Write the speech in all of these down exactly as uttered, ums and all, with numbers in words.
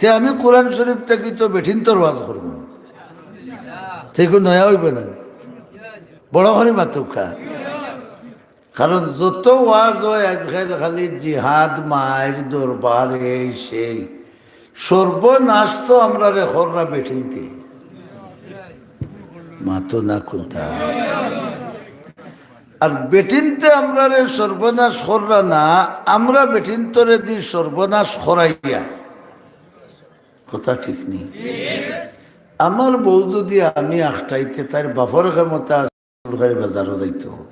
তে আমি কোরআন শরীফ থাকি তো বেটিন্তর ওয়াজ করমু, তে ইগু নয়া অইবো না নি? বড় করি মাতউক্কা। কারণ যত ওয়াজ অয় আজকাল খালি জিহাদ, মাইর, দরবার, এই সেই। সর্বনাশ তো আমরারে কররা বেটিন্তে। মাতো না কুন্তা। আর বেটিন্তে আমরারে সর্বনাশ কররা না, আমরা বেটিন্তরে দি সর্বনাশ করাইয়া। কথা ঠিক নি? আমার বউ যদি আমি আখটাইতে, তার বাপর ক্ষমতা আছে, সরকারি বাজারো যাইতো?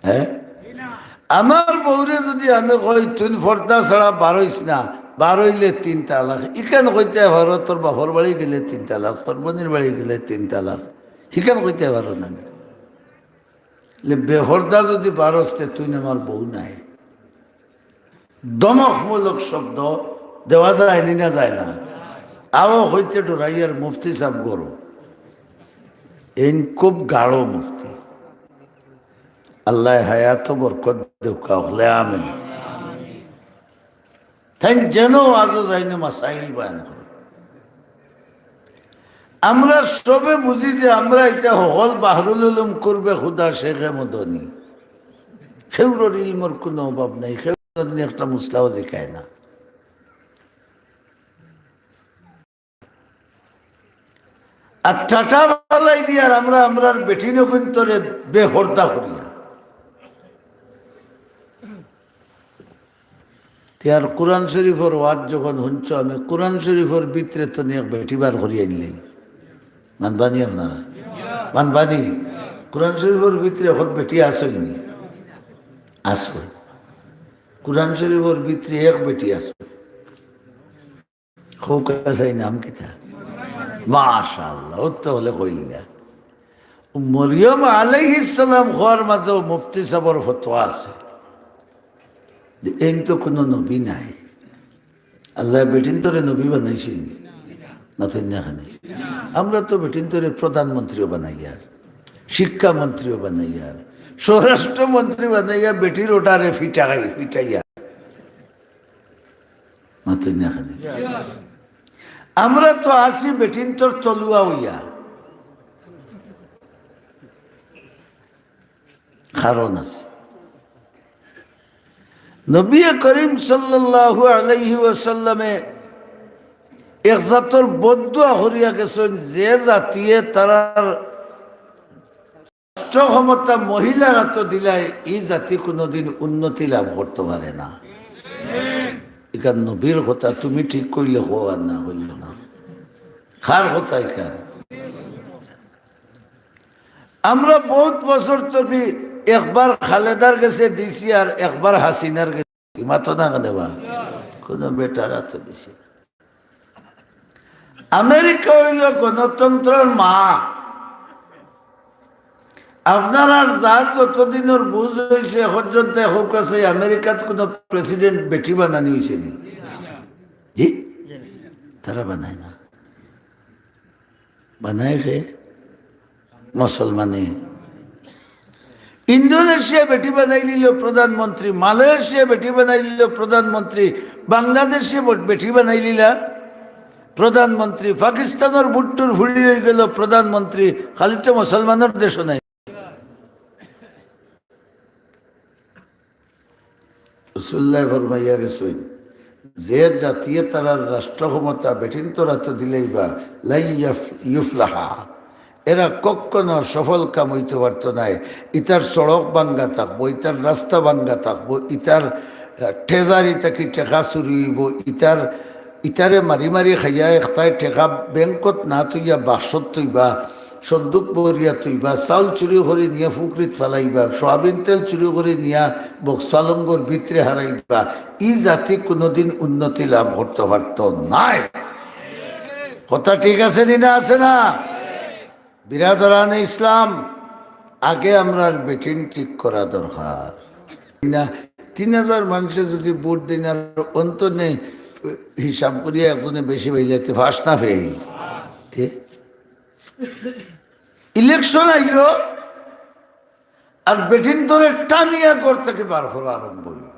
হ্যাঁ? আমার বউরে যদি আমি কই, "তুই পর্দা ছাড়া বারইস না, বারইলে তিন তালাক", ইখান কইতে পারো, "তোর বাপর বাড়ি গেলে তিন তালাক, তোর বইনর বাড়ি গেলে তিন তালাক", ইখান কইতে পারো না? লে বেপর্দা যদি বারস, তে তুই আমার বউ নায়। দমকমূলক শব্দ দেওয়া যায় নি না যায় না? আও কইতে ডরাইয়ার মুফতি সাব গরো। এইন খুব গাঢ় মুফতি। আল্লায় হায়াতো বরকত দেউক্কা, হকলে আমিন। তাইন যেন ওয়াজো যাইন, মাসাইল বয়ান করে। আমরা সবে বুঝি যে আমরা ইতা হকল বাহরুল উলুম কুরবে খুদা শেখে মদনী। কেউরর ইলমর কুনু অভাব নাই, কেউরর একটা মুসলাও জিকায় না। আর টাটা বালাই দিয়ার আমরা আমরার বেটিনগুইন্তরে বেপর্দা করিয়া। তে আর কোরআন শরীফর ওয়াজ যখন হুনছো, আমি কোরআন শরীফর ভিতরে তো নি এক বেটি বার করি আনলে। মানবা নি আপনারা? মানবা নি? কোরআন শরীফর ভিতরে হত বেটি আছইন নি? আছইন। কোরআন শরীফর ভিতরে এক বেটি আছইন। কউক্কা চাই, নাম কিতা? মাশাআল্লাহ, অত হলে কইলা। মরিয়ম আলাইহিস সালাম কওয়ার মাঝেও মুফতি সাবর ফতোয়া আছে যে এইন তো কুনু নবী নায়। আল্লায় বেটিন্তরে নবী বানাইছইন নি? মাতইন না কেনে? আমরা তো বেটিন্তরে প্রধানমন্ত্রীও বানাইয়ার, শিক্ষামন্ত্রীও বানাইয়ার, স্বরাষ্ট্রমন্ত্রী বানাইয়া বেটির ওটারে ফিটাই, ফিটাইয়া। মাতইন না কেনে? আমরা তো আছি বেটিন্তর তলুয়া অইয়া। কারণ আছে। নবী করিম সাল্লাল্লাহু আলাইহি ওয়াসাল্লামে এক জাতর বদদোয়া করিয়া গেছইন, যে জাতিয়ে তারার রাষ্ট্র ক্ষমতা মহিলার আতো দিলায়, ই জাতি কুনুদিন উন্নতি লাভ করতো পারে না। ইখান নবীর কথা, তুমি ঠিক কইলে কও আর না কইলে না। কার কথা ইখান? আমরা বউত বছর থাকি একবার খালেদার গেছে দিছি আর একবার হাসিনার গেছে। মাতো না কেনে বা? কুনু বেটার আতো দিছি না। আমেরিকা অইলো গণতন্ত্রর মা। আপনারার যার যতদিনর বুঝ অইছে, এ পর্যন্ত কউক্কা চাই আমেরিকাত কুনু president বেটি বানানি অইছে নি? জি? তারা বানায় না। বানায় কে? মুসলমানে। ইন্দোনেশিয়া বেটি বানাইলিলো প্রধানমন্ত্রী, মালয়েশিয়া বেটি বানাইলিলো প্রধানমন্ত্রী, বাংলাদেশে ব-, বেটি বানাইলিলা প্রধানমন্ত্রী, পাকিস্তানর ভুট্টোর ফুড়ি অইগেলো প্রধানমন্ত্রী, খালি তো মুসলমানর দেশো নাই। রাসুলুল্লায় ফরমাইয়া গেছইন, যে জাতিয়ে তারার রাষ্ট্র ক্ষমতা বেটিন্তর আতো দিলাইবা, লান ইয়াফ-, ইউফলাহা, এরা কখনো সফল কাম অইতো পারতো নায়। ইতার সড়ক ভাঙ্গা থাকবো, ইতার রাস্তা ভাঙ্গা থাকবো, ইতার, আহ, ট্রেজারি থাকি টেকা চুরি অইবো, ইতার, ইতারে মারি মারি খাইয়া একটায় টেকা ব্যাংকত না থইয়া বাক্সত থইবা, সন্দুক ভরিয়া থইবা, চাউল চুরি করি নিয়া ফুকরিত ফালাইবা, সয়াবিন তেল চুরি করি নিয়া বক্সা লঙ্গর ভিতরে হারাইবা, ই জাতি কুনুদিন উন্নতি লাভ করতো পারতো নায়। কথা ঠিক আছে নি না আছে না? বিরাদরানে ইসলাম, আগে আমরার বেটিন ঠিক করা দরকার। না, তিন হাজার মানষে যুদি ভোট দেইন আর অন্তনে হিসাব করিয়া একজনে বেশি পাইলে তে পাস না ফেইল। তে ইলেকশন আইলো, আর বেটিন্তরে টানিয়া ঘর থাকি বার করা আরম্ভ অইলো।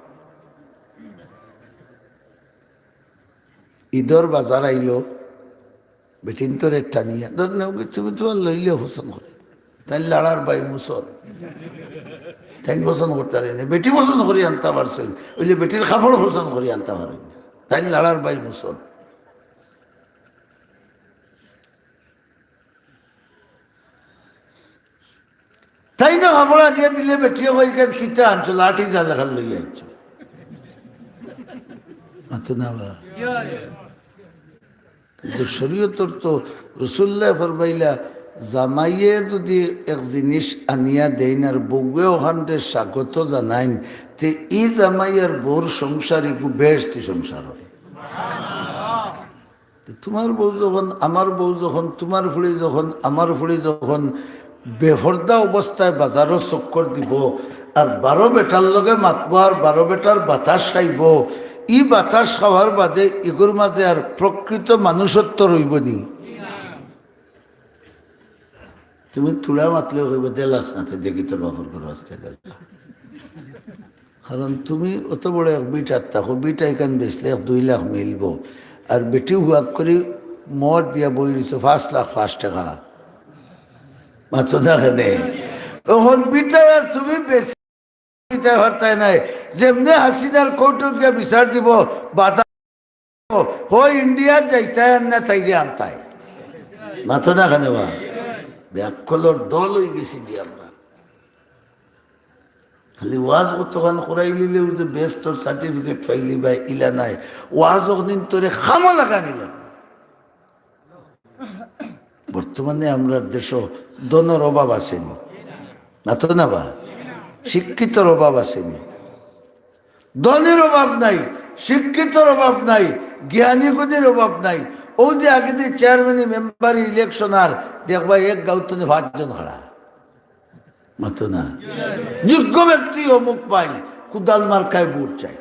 ইদর বাজার আইলো, বেটিন্তরে টানিয়া ধর নেও, তুমি তুমার লইলে পছন্দ করে। তাইন লাড়ার বাই মুসল, তাইন পছন্দ করতারা না, বেটি পছন্দ করি আনতা পারছইন, অইলে বেটির কাপড় পছন্দ করি আনতা পারইন না, তাইন লাড়ার বাই মুসল। তাইন কাপড় আনিয়া দিলে বেটিয়ে কয়, "ইখান কিতা আনছো? লাঠি জাল লাখান লইয়া আইছো।" মাতো না বা। কিন্তু শরীয়তর তো রসুলুল্লায় ফরমাইলা, জামাইয়ে যুদি এক জিনিস আনিয়া দেইন আর বউয়ে অখানরে স্বাগত জানাইন, তে ই জামাই আর বউর সংসার ইগু বেহেশতি সংসার অয়। তে তুমার বউ যখন, আমার বউ যখন, তুমার ফুড়ি যখন, আমার ফুড়ি যখন বেফর্দা অবস্থায় বাজারো চক্কর দিবো, আর বারো বেটার লগে মাতবো, আর বারো বেটার বাতাস খাইবো, ই বাতাস খাওয়ার বাদে ইগুর মাঝে আর প্রকৃত মানুষত্ব রইবো নি? তুমি থুড়া মাতলেও কইবো, "দেলাস না, তে দেখি তোর বাপর ঘর আস্তে গেল।" কারণ তুমি অত বড় এক বিটার থাকো, বিটা ইখান বেচলে এক দুই লাখ মিলবো, আর বেটি হুয়াক করি মোহর দিয়া বই রইছো পাঁচ লাখ পাঁচ টেকা। মাতো না কেনে? অখন বিটায় আর তুমি বেশি দিতে পারতায় নায়। যেমনে হাসিনার কোর্টো গিয়া বিচার দিবো, বাধা হো ইন্ডিয়াত যাইতায় আর না তাইরে আনতায়। মাতো না কেনে বা? বেআক্কলর দল অইগেছি গি আমরা। খালি ওয়াজ কতখান করাইলিলেউ যে বেহেস্তর certificate পাইলি বা ইলা নায়, ওয়াজ অকদিন তোরে কামো লাগানি লাগবো। বর্তমানে আমরার দেশো ধনর অভাব আছে নি? মাতো না বা? শিক্ষিতর অভাব আছে নি? ধনীর অভাব নাই, শিক্ষিতর অভাব নাই, জ্ঞানী গুণীর অভাব নাই। অউ যে আগেদি চেয়ারম্যানি মেম্বারি ইলেকশন আর দেখবায় এক গাঁওত তনে পাঁচজন খাড়া। মাতো না। যোগ্য ব্যক্তি অমুক ভাই, কুদাল মার্কায় ভোট চাই।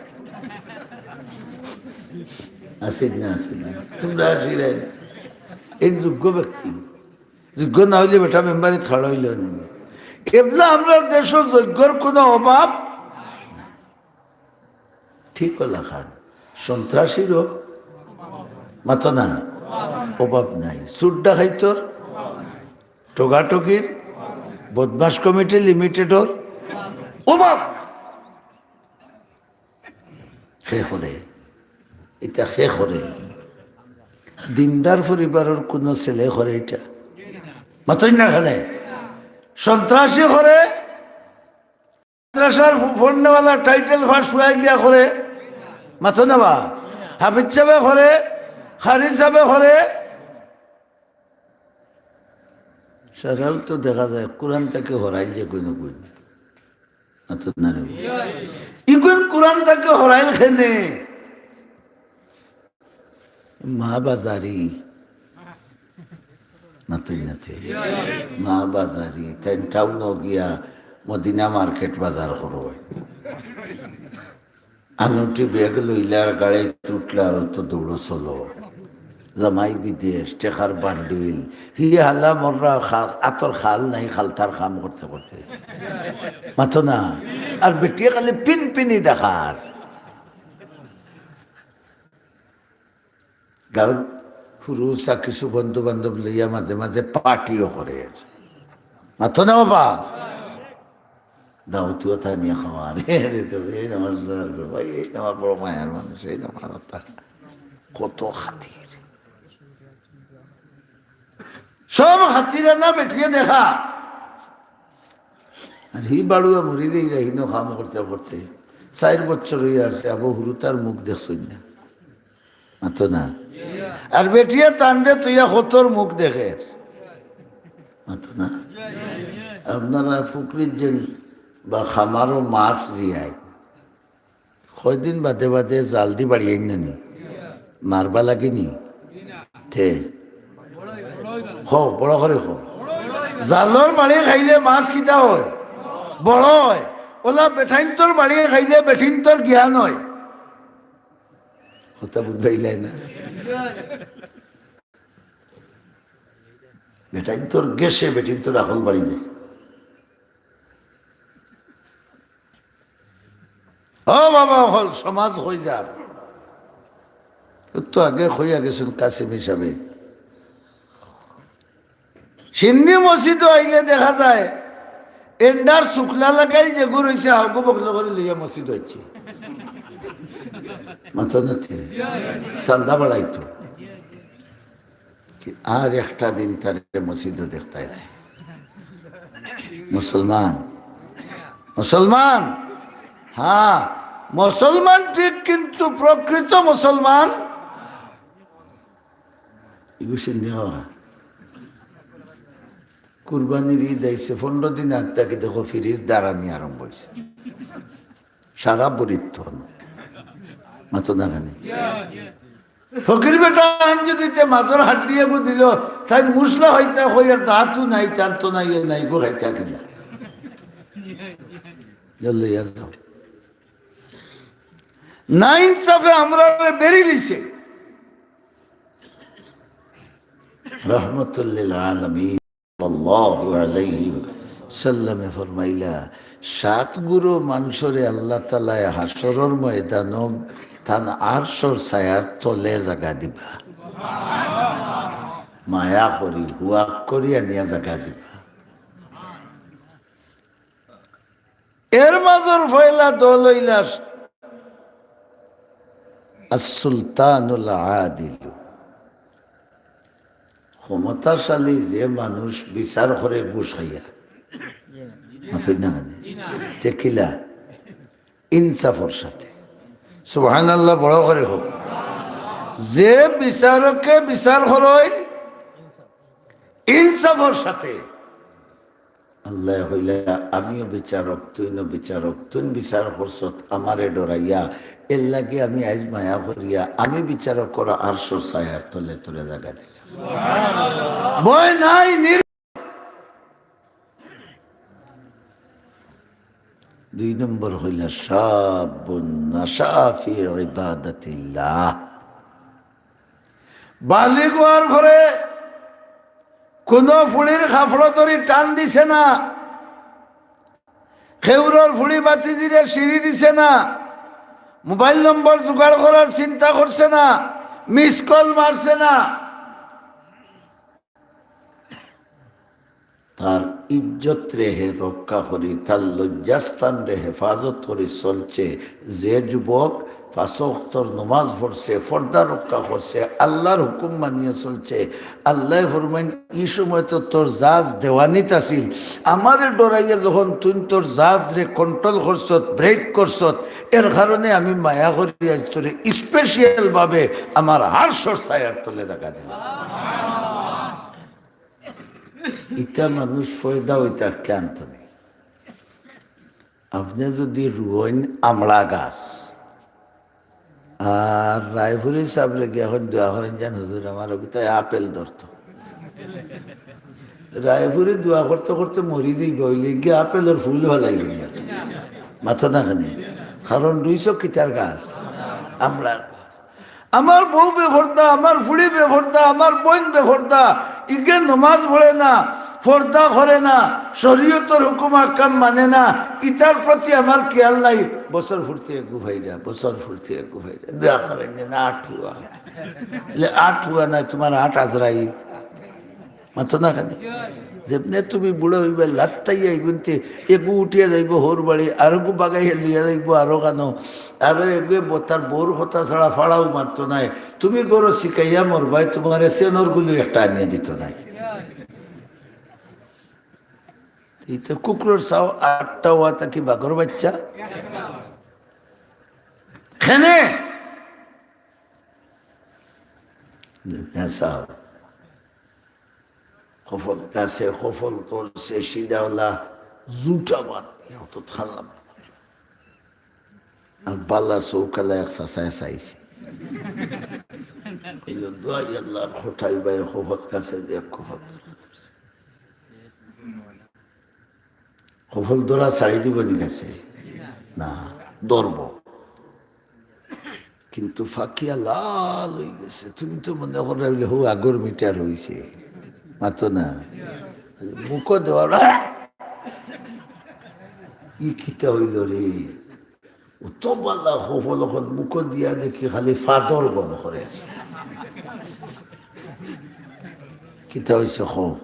আছে না, আছে না? তুমরা আসি রে। এই যোগ্য ব্যক্তি। যোগ্য না অইলে বেটা মেম্বারিত খাড়া অইলো নি। এবলা আমরার দেশো যোগ্যর কুনু অভাব নাই। ঠিক অলা খান। সন্ত্রাসীরও মাতো না, অভাব নাই। চুর ডাকাইতর, ঠগাঠগির, বদমাশ কমিটি লিমিটেডর অভাব নাই। কে করে? ইটা কে করে? দিনদার পরিবারর কুনু ছেলে করে ইটা? মাতইন না কেনে? সন্ত্রাসী করে? মাদ্রাসার ফ-, ফন্ডওয়ালা টাইটেল পাস অইয়া গিয়া করে? মাতো না বা? হাফিজ সাবে করে? কারি সাবে করে? সারাও তো দেখা যায় কোরআন থাকি হরাইল যে কুনু কুনু। মাতো না রে। ইগুন কোরআন থাকি হরাইল কেনে? মা বাজারি। মাতইন না তে। মা বাজারি। তাইন টাউনো গিয়া মদিনা মার্কেট বাজার করো। আনুটি ব্যাগ লইলা আর গাড়িত উঠলা আর তো দৌড়ো চলো। জামাই বিদেশ, টেকার বান্ডিল। হি হালা মররা খা-, আতর খাল নাই, খালতার কাম করতে করতে। মাতো না। আর বেটিয়ে খালি পিনপিনি ডাকার। গাঁওর হুরুসা কিছু বন্ধু বান্ধব লইয়া মাঝে মাঝে পার্টিও করে। মাতো না বাবা? দাওয়াত উয়াত আনিয়া খাওয়া। আরে, আরে তো এই আমার স্যার গো ভাই, এই আমার বড় মায়ার মানুষ, এই আমার তা। কত খাতির। সব খাতির না বেটিয়ে দেখা। আর হি বাড়ুয়া মরি দেই রে, হিনো কাম করতে করতে। চাইর বছর অইয়া আছে, আবো হুরুতার মুখ দেখছইন না। মাতো না। আর বেটিয়ে তানরে তুইয়া কতর মুখ দেখের। মাতো না। আপনারা পুকুরিত যেন বা খামারো মাছ জিয়াই, কয়দিন বাদে বাদে জাল দি বাড়িয়াইন না নি? মারবা লাগে নি? তে। কও, বড় করি কও। জালর বাড়ি খাইলে মাছ কিতা অয়? বড় অয়। অলা বেটাইন্তর বাড়ি খাইলে বেটিন্তর জ্ঞান অয়। কথা বুঝবাইলাই না? বেটাইন্তর গেছে বেটিন্তর আকল বাড়ি যায়। ও বাবা, অকল সমাজ অই যার। তো আগে কইয়া গেছইন কাসিম হিসাবে। সিন্ধি মসজিদো আইলে দেখা যায়, এন্ডার শুক্লা লাগাইল যেগু রইছে, হাউগু বগলো করি লইয়া মসজিদো আইছে। মাথা নাতে চান্দা বাড়াইতো। কি আর একটা দিন তারে মসজিদো দেখতায় নায়। মুসলমান, মুসলমান, হ্যাঁ, মুসলমান ঠিক, কিন্তু প্রকৃত মুসলমান ইগু সিন্ধি অরা। কুরবানির ঈদ আইছে, পনেরো দিন আগ থাকি দেখো ফ্রিজ দাঁড়ানি আরম্ভ অইছে। সারা বরিত তো না। মাথা নাখানি। ফকির বেটা আন যদি তে মাছর হাড্ডি এগু দিল, তাই মুসলা হইতা হই আর দাঁতও নাই, টানতো নাই, ও নাই, গো খাইতা কিনা। জলদি আর দাও। না ইনসাফে আমরারে বেরি দিছে। রহমতুল্লিল আলামিন সাল্লাল্লাহু আলাইহি ওয়াসাল্লামে ফরমাইলা, সাত গুরু মানষরে আল্লাহ তাআলায় হাশরর ময়দানো তান আরশর ছায়ার তলে জাগা দিবা। মায়া করি, হুয়াক করি আনিয়া জাগা দিবা। এর মাজর পয়লা দল অইলা আস-সুলতানুল আদিলু, ক্ষমতাশালী যে মানুষ বিচার করে ঘুষ খাইয়া। মাতইন না কেনে? তে কিলা? ইনসাফর সাথে। সুবহানাল্লাহ বড় করে হোক। যে বিচারকে বিচার করইন ইনসাফর সাথে, আল্লায় কইলা, "আমিও বিচারক, তুইনও বিচারক, তুইন বিচার করছত আমারে ডরাইয়া, এর লাগি আমি আইজ মায়া করিয়া, আমি বিচারকর আরশর ছায়ার তলে তোরে জাগা দিলাম।" ভয় নাই, নির-, দুই নম্বর অইলা, "শাবুন নাশা ফি ইবাদাতিল্লাহ।" বালিগ অওয়ার পরে কুনু ফুড়ির কাপড় ধরি টান দিছে না, কেউরর ফুড়ি ভাতিজিরে সিঁড়ি দিছে না, মোবাইল নম্বর জোগাড় করার চিন্তা করছে না, মিস কল মারছে না। তার ইজ্জতরে হে রক্ষা করি, তার লজ্জাস্থানরে হেফাজত করি চলছে। যে যুবক পাঁচ ওয়াক্তর নমাজ পড়ছে, পর্দা রক্ষা করছে, আল্লাহর হুকুম মানিয়া চলছে, আল্লায় ফরমাইন, "ই সময় তো তোর জাজ দেওয়ানিত আছিল, আমারে ডরাইয়া যখন তুই তোর জাজরে কন্ট্রোল করছত, ব্রেক করছত, এর কারণে আমি মায়া করি আইজ তোরে স্পেশাল ভাবে আমার আরশর ছায়ার তলে জাগা দিলাম।" ইতা মানুষ পয়দা অইতা কেনে তো নি। আপনে যদি রুইন আমড়া গাছ, আর রায়পুরি সাবরে গিয়া অখন দোয়া করইন যেন, "হুজুর, আমার অগুতায় আপেল ধরতো।" রায়পুরি দোয়া করতে করতে মরি যাইবা, অইলে গিয়া আপেলর ফুল ফালাইবা। মাতইন না কেনে? কারণ রুইছ কিতার গাছ? আমড়ার গাছ। আমার বউ বেপর্দা, আমার ফুড়ি বেপর্দা, আমার বইন বেপর্দা, ইগে নমাজ পড়ে না, পর্দা করে না, শরীয়তর হুকুম আহকাম মানে না, ইতার প্রতি আমার খেয়াল নাই। বছর ফুরতে এগু ফাইরা, বছর ফুরতে এগু ফাইরা। দোয়া করইন না, আট হুয়া। বলে, "আট হুয়া নায়, তুমার আট আজরাইল।" মাতইন না কেনে? যেমনে তুমি বুড়া অইবায়, লাত্তাইয়া ইগুনতে এগু উঠিয়া যাইবো হউর বাড়ি, আরগু বাগাইয়া লইয়া যাইবো আরো কানো, আরো এগুয়ে ব-, তার বউর কথা ছাড়া ফাড়াও মারতো নায়। তুমি ঘরো শিকাইয়া মরবায়, তুমারে সেনর গুলি একটা আনিয়া দিতো নায়। ইতা কুকুরর চাও আটটা ওয়া থাকি বাঘর বাইচ্চা। কেনে? হ্যাঁ, চাও। কফল গাছে কফল ধরছে, সিধা অলা জুটা বান্ধিয়া, অত থালা বান্ধিয়া। আর বালা চউখ আলা এক চাচায় চাইছে। কইল, "দোয়াই আল্লাহর খোটাই ভাই কফল গাছে যে এক কফল ধরা ধরছে।" কফল ধরা ছাড়ি দিবো নি গাছে? না, ধরবো। কিন্তু ফাকিয়া লাল অইগেছে। তুমি তো মনে করো বলে, "হো, আগর মিটার অইছে।" মাতো না। মুখো দেওয়া, "ই কিতা অইলো রে?" অত বালা খফল অখন মুখো দিয়া দেখি খালি ফাদর গম করে। কিতা অইছে কও?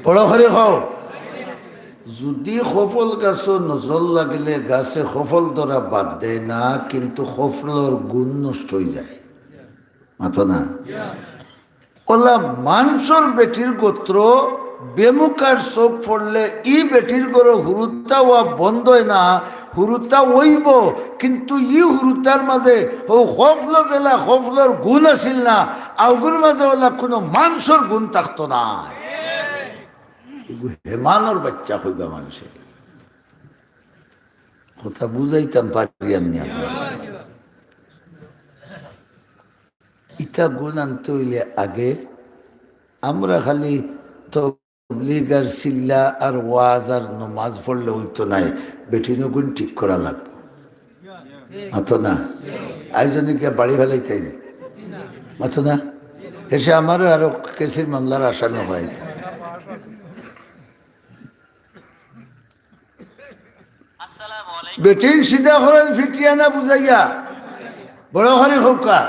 বড় করি কও। যুদি খফল গাছো নজর লাগলে গাছে খফল ধরা বাদ দেয় না, কিন্তু খফলর গুণ নষ্ট অইযায়। মাতো না? অলা মানষর বেটির গোত্র বেমুখার চউখ পড়লে ই বেটির ঘরো হুরুতা অওয়া বন্ধ অয় না, হুরুতা অইবো, কিন্তু ই হুরুতার মাঝে অউ খফল যেলা খফলর গুণ আছিল না, অগুর মাঝে অলা কুনু মানষর গুণ থাকতো নায়। ইগু হেমানর বাইচ্চা কইবা মানষে। কথা বুঝাইতাম পারিয়ার নি আপনারা। ইতা গুণ আনতে অইলে আগে আমরা খালি তবলিগ আর চিল্লা আর ওয়াজ আর নমাজ পড়লে অইতো নায়, বেটিনও গুণ ঠিক করা লাগবো। মাতো না? আইজনে গিয়া বাড়ি ফেলাইতাই নি। মাতো না? হেষে আমারও আরো কেসের মামলার আসামি করাইতো। বেটিন সিধা করইন ফিটিয়া না বুঝাইয়া? বড় করি কউক্কা।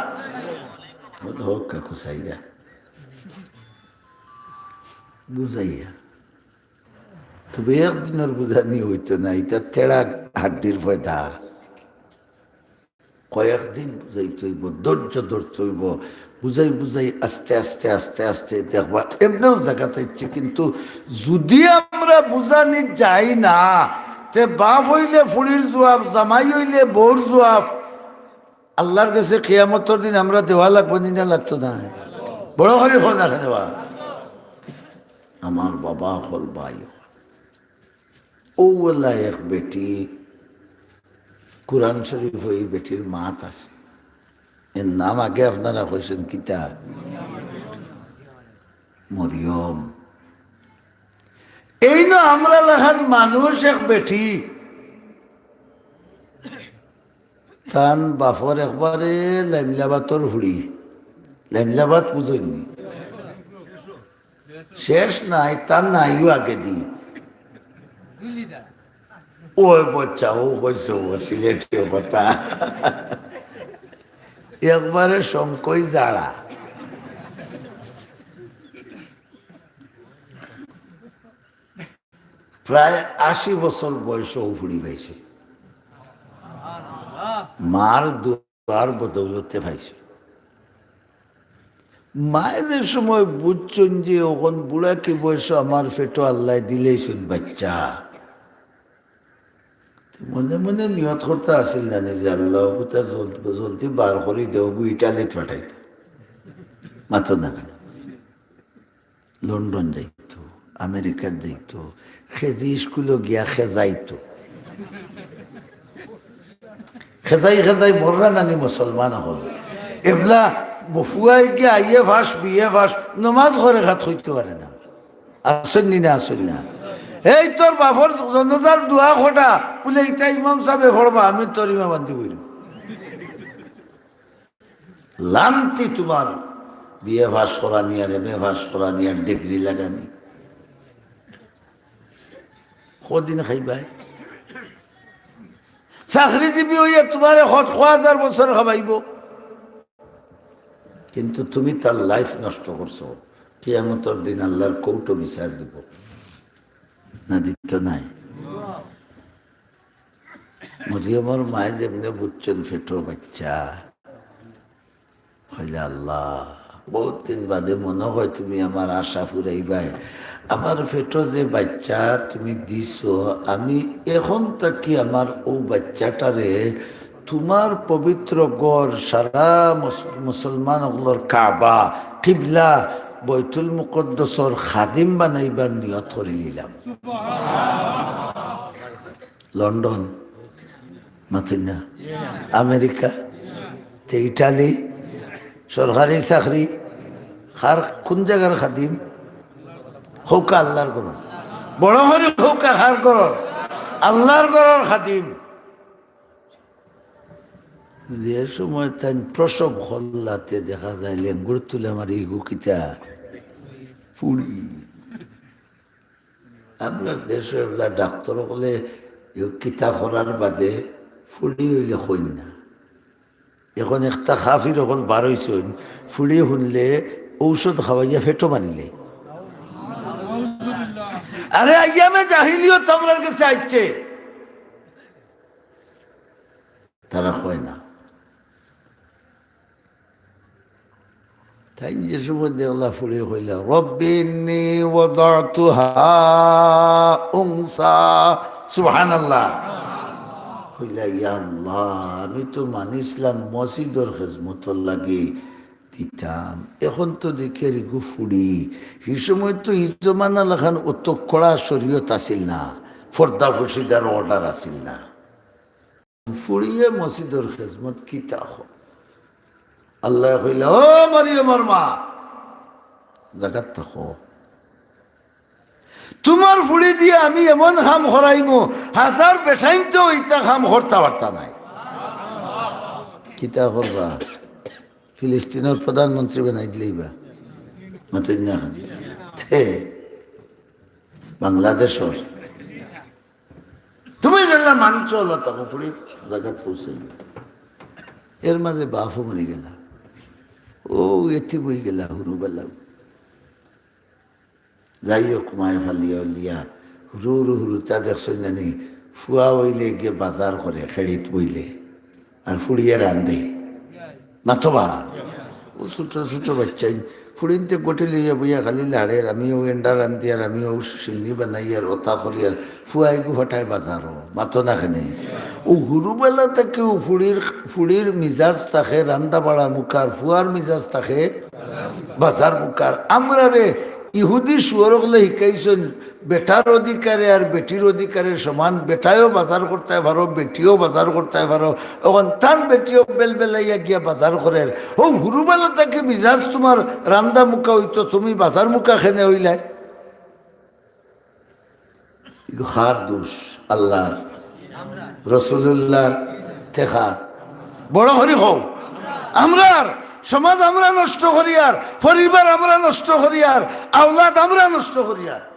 কউক্কা কুসাইরা। বুঝাইয়া। তবে একদিনর বুঝানি অইতো না, ইতা তেড়া হাড্ডির পয়দা। কয়েকদিন বুঝাইতে অইবো, ধৈর্য ধরতে অইবো, বুঝাই বুঝাই আস্তে আস্তে আস্তে আস্তে দেখবা এমনেও জাগাত আইছে। কিন্তু যুদি আমরা বুঝানিত যাই না, তে বাপ অইলে ফুড়ির জুয়াব, জামাই অইলে বউর জুয়াব, আল্লার গেছে কিয়ামতর দিন আমরা দেওয়া লাগবো নি না লাগতো নায়? বড় করি কও না কেনে বা? আমার বাবা অকল, ভাই অকল। অউ অলা এক বেটি, কুরআন শরিফো ই বেটির মাত আছে। এর নাম আগে আপনারা কইছইন কিতা? মরিয়ম। এইন আমরার লাখান মানুষ এক বেটি, তান বাপর একবারে লাইমলাবাতর ফুড়ি। লাইমলাবাত বুঝইন নি? শেষ নাই, তার নাইও আগেদি। ওই বাচ্চা, ও কইছে, ও সিলেটি কথা। একবারে শঙ্কই জাড়া। প্রায় আশি বছর বয়সে ও ফুড়ি পাইছে। মার দোয়ার বদৌলতে পাইছে। মায়ে যে সময় বুঝছইন যে অখন বুড়া কি বয়সো আমার পেটো আল্লায় দিলাইছইন বাইচ্চা, মনে মনে নিয়ত করতা আছিল না নি যে, "আল্লাহ, অগুতা জল-, জলদি বার করি দেও, অগু ইটালিত পাঠাইতাম।" মাতো না কেনে? লন্ডন যাইতো, আমেরিকাত যাইতো, কেজি স্কুলো গিয়া খেজাইতো। খেজাই খেজাই মররা নানি মুসলমান অকল। এবলা বফুয়াই গিয়া আইএ পাস, বিএ পাস, নমাজ ঘরে খাত কইতো পারে না। আছইন নি না, আছইন না? এই তোর বাপর জনাজার দোয়া কটা, বুলে ইতা ইমাম সাবে পড়বা, আমি তোর ইমাম আন্দি বইরু। লান্তি তুমার বিএ পাস করানি আর এমএ পাস করানি আর ডিগ্রি লাগানি। কদিন খাইবায়? চাকরিজীবী অইয়া তুমারে কত হাজার বছর খাবাইবো, কিন্তু তুমি তার লাইফ নষ্ট করছো। কিয়ামতর দিন আল্লার কোর্টো বিচার দিবো, না দিতো নায়? মরিয়মর মায়ে যেমনে বুঝছইন পেটো বাইচ্চা, কইলা, "আল্লাহ, বউত দিন বাদে মনো অয় তুমি আমার আশা ফুরাইবায়। আমার পেটো যে বাইচ্চা তুমি দিছো, আমি অখন থাকি আমার অউ বাইচ্চাটারে তুমার পবিত্র ঘর, সারা মুস-, মুসলমান অকলর কাবা, কিবলা, বাইতুল মুকাদ্দাসর খাদিম বানাইবার নিয়ত করিলিলাম।" লন্ডন, মাতইন না? আমেরিকা, তে ইটালি, সরকারি চাকরি, কার, কুন জাগার খাদিম? কউক্কা আল্লার ঘরর। বড় করি কউক্কা কার ঘরর? আল্লার ঘরর খাদিম। যে সময় তাইন প্রসব করলা তে দেখা যায় লেঙ্গুর তুলে আমার ইগু কিতা ফুড়ি। আমরার দেশো এবলা ডাক্তর অকলে ইউ কিতা করার বাদে ফুড়ি অইলে কইন না। এখন একটা কাফির অকল বার অইছইন, ফুড়ি হুনলে ঔষধ খাওয়াইয়া পেটো মারিলে। আরে, আইয়ামে জাহিলিয়ত আমরার গেছে আইছে, তারা কয় না। তাইন যে সময় দেখলা ফুড়ি কইলা, "রব্বি ইন্নী ওয়াদাতুহা উনসা।" সুবহানাল্লাহ। কইলা, "ইয়া আল্লাহ, আমি তো মানিছলাম মসজিদর খেজমতর লাগি দিতাম, এখন তো দেখিয়ার ইগু ফুড়ি।" হি সময় তো হি জমানা লাখান অত কড়া শরীয়ত আছিল না, পর্দা ফসিদার অর্ডার আছিল না। ফুড়িয়ে মসজিদর খেজমত কিতা অয়? আল্লায় কইলা, "ও মরিয়মর মা, জাগাত থাকো। তুমার ফুড়ি দিয়া আমি এমন কাম করাইমু, হাজার বেটাইন্তে ইতা কাম করতা পারতা নায়।" কিতা করবা? ফিলিস্তিনর প্রধানমন্ত্রী বানাই দিলাইবা। মাতইন না খালি। তে বাংলাদেশর তুমি যেলা মানছো, আল্লাহ তাকে ফুড়ি জাগাত পৌঁছাইল। এর মাঝে বাফও মরি গেলা, ও এতিম অই গেলা, হুরুবালা। যাই হোক, মায়ে ফালিয়া উলিয়া হুরু হুরু হুরুতা দেখছইন নানি, ফুয়া অইলে গিয়া বাজার করে খেড়িত বইলে। আর ফুড়িয়ে রান্ধে। মাতবা। ও ছোট ছোট বাচ্চাইন। ফুড়িন্তে গটি লইয়া বইয়া খালি লাড়ের, "আমিও এন্ডা রান্ধিয়ার, আমিও শিন্নি বানাইয়ার, অতা করিয়ার।" ফুয়াইগু ফাটায় বাজারো। মাতো না কেনে? ও হুরুবালা থাকিউ ফুড়ির, ফুড়ির মিজাজ থাকে রান্দা বাড়া মুখার, ফুয়ার মিজাজ থাকে বাজার মুখার। আমরারে ইহুদি শুয়োর অকলে হিকাইছইন, বেটার অধিকারে আর বেটির অধিকারে সমান, বেটায়ও বাজার করতায় পারো, বেটিও বাজার করতায় পারো। অখন তান বেটিও বেলবেলাইয়া গিয়া বাজার করের। ও হুরুবালা থাকি মিজাজ তুমার রান্দা মুখা অইতো, তুমি বাজার মুখা কেনে অইলায়? ইগু কার দোষ? আল্লার, রসুলুল্লার, তে কার? বড় করি কও। আমরার সমাজ আমরা নষ্ট করিয়ার, পরিবার আমরা নষ্ট করিয়ার, আওলাদ আমরা নষ্ট করিয়ার।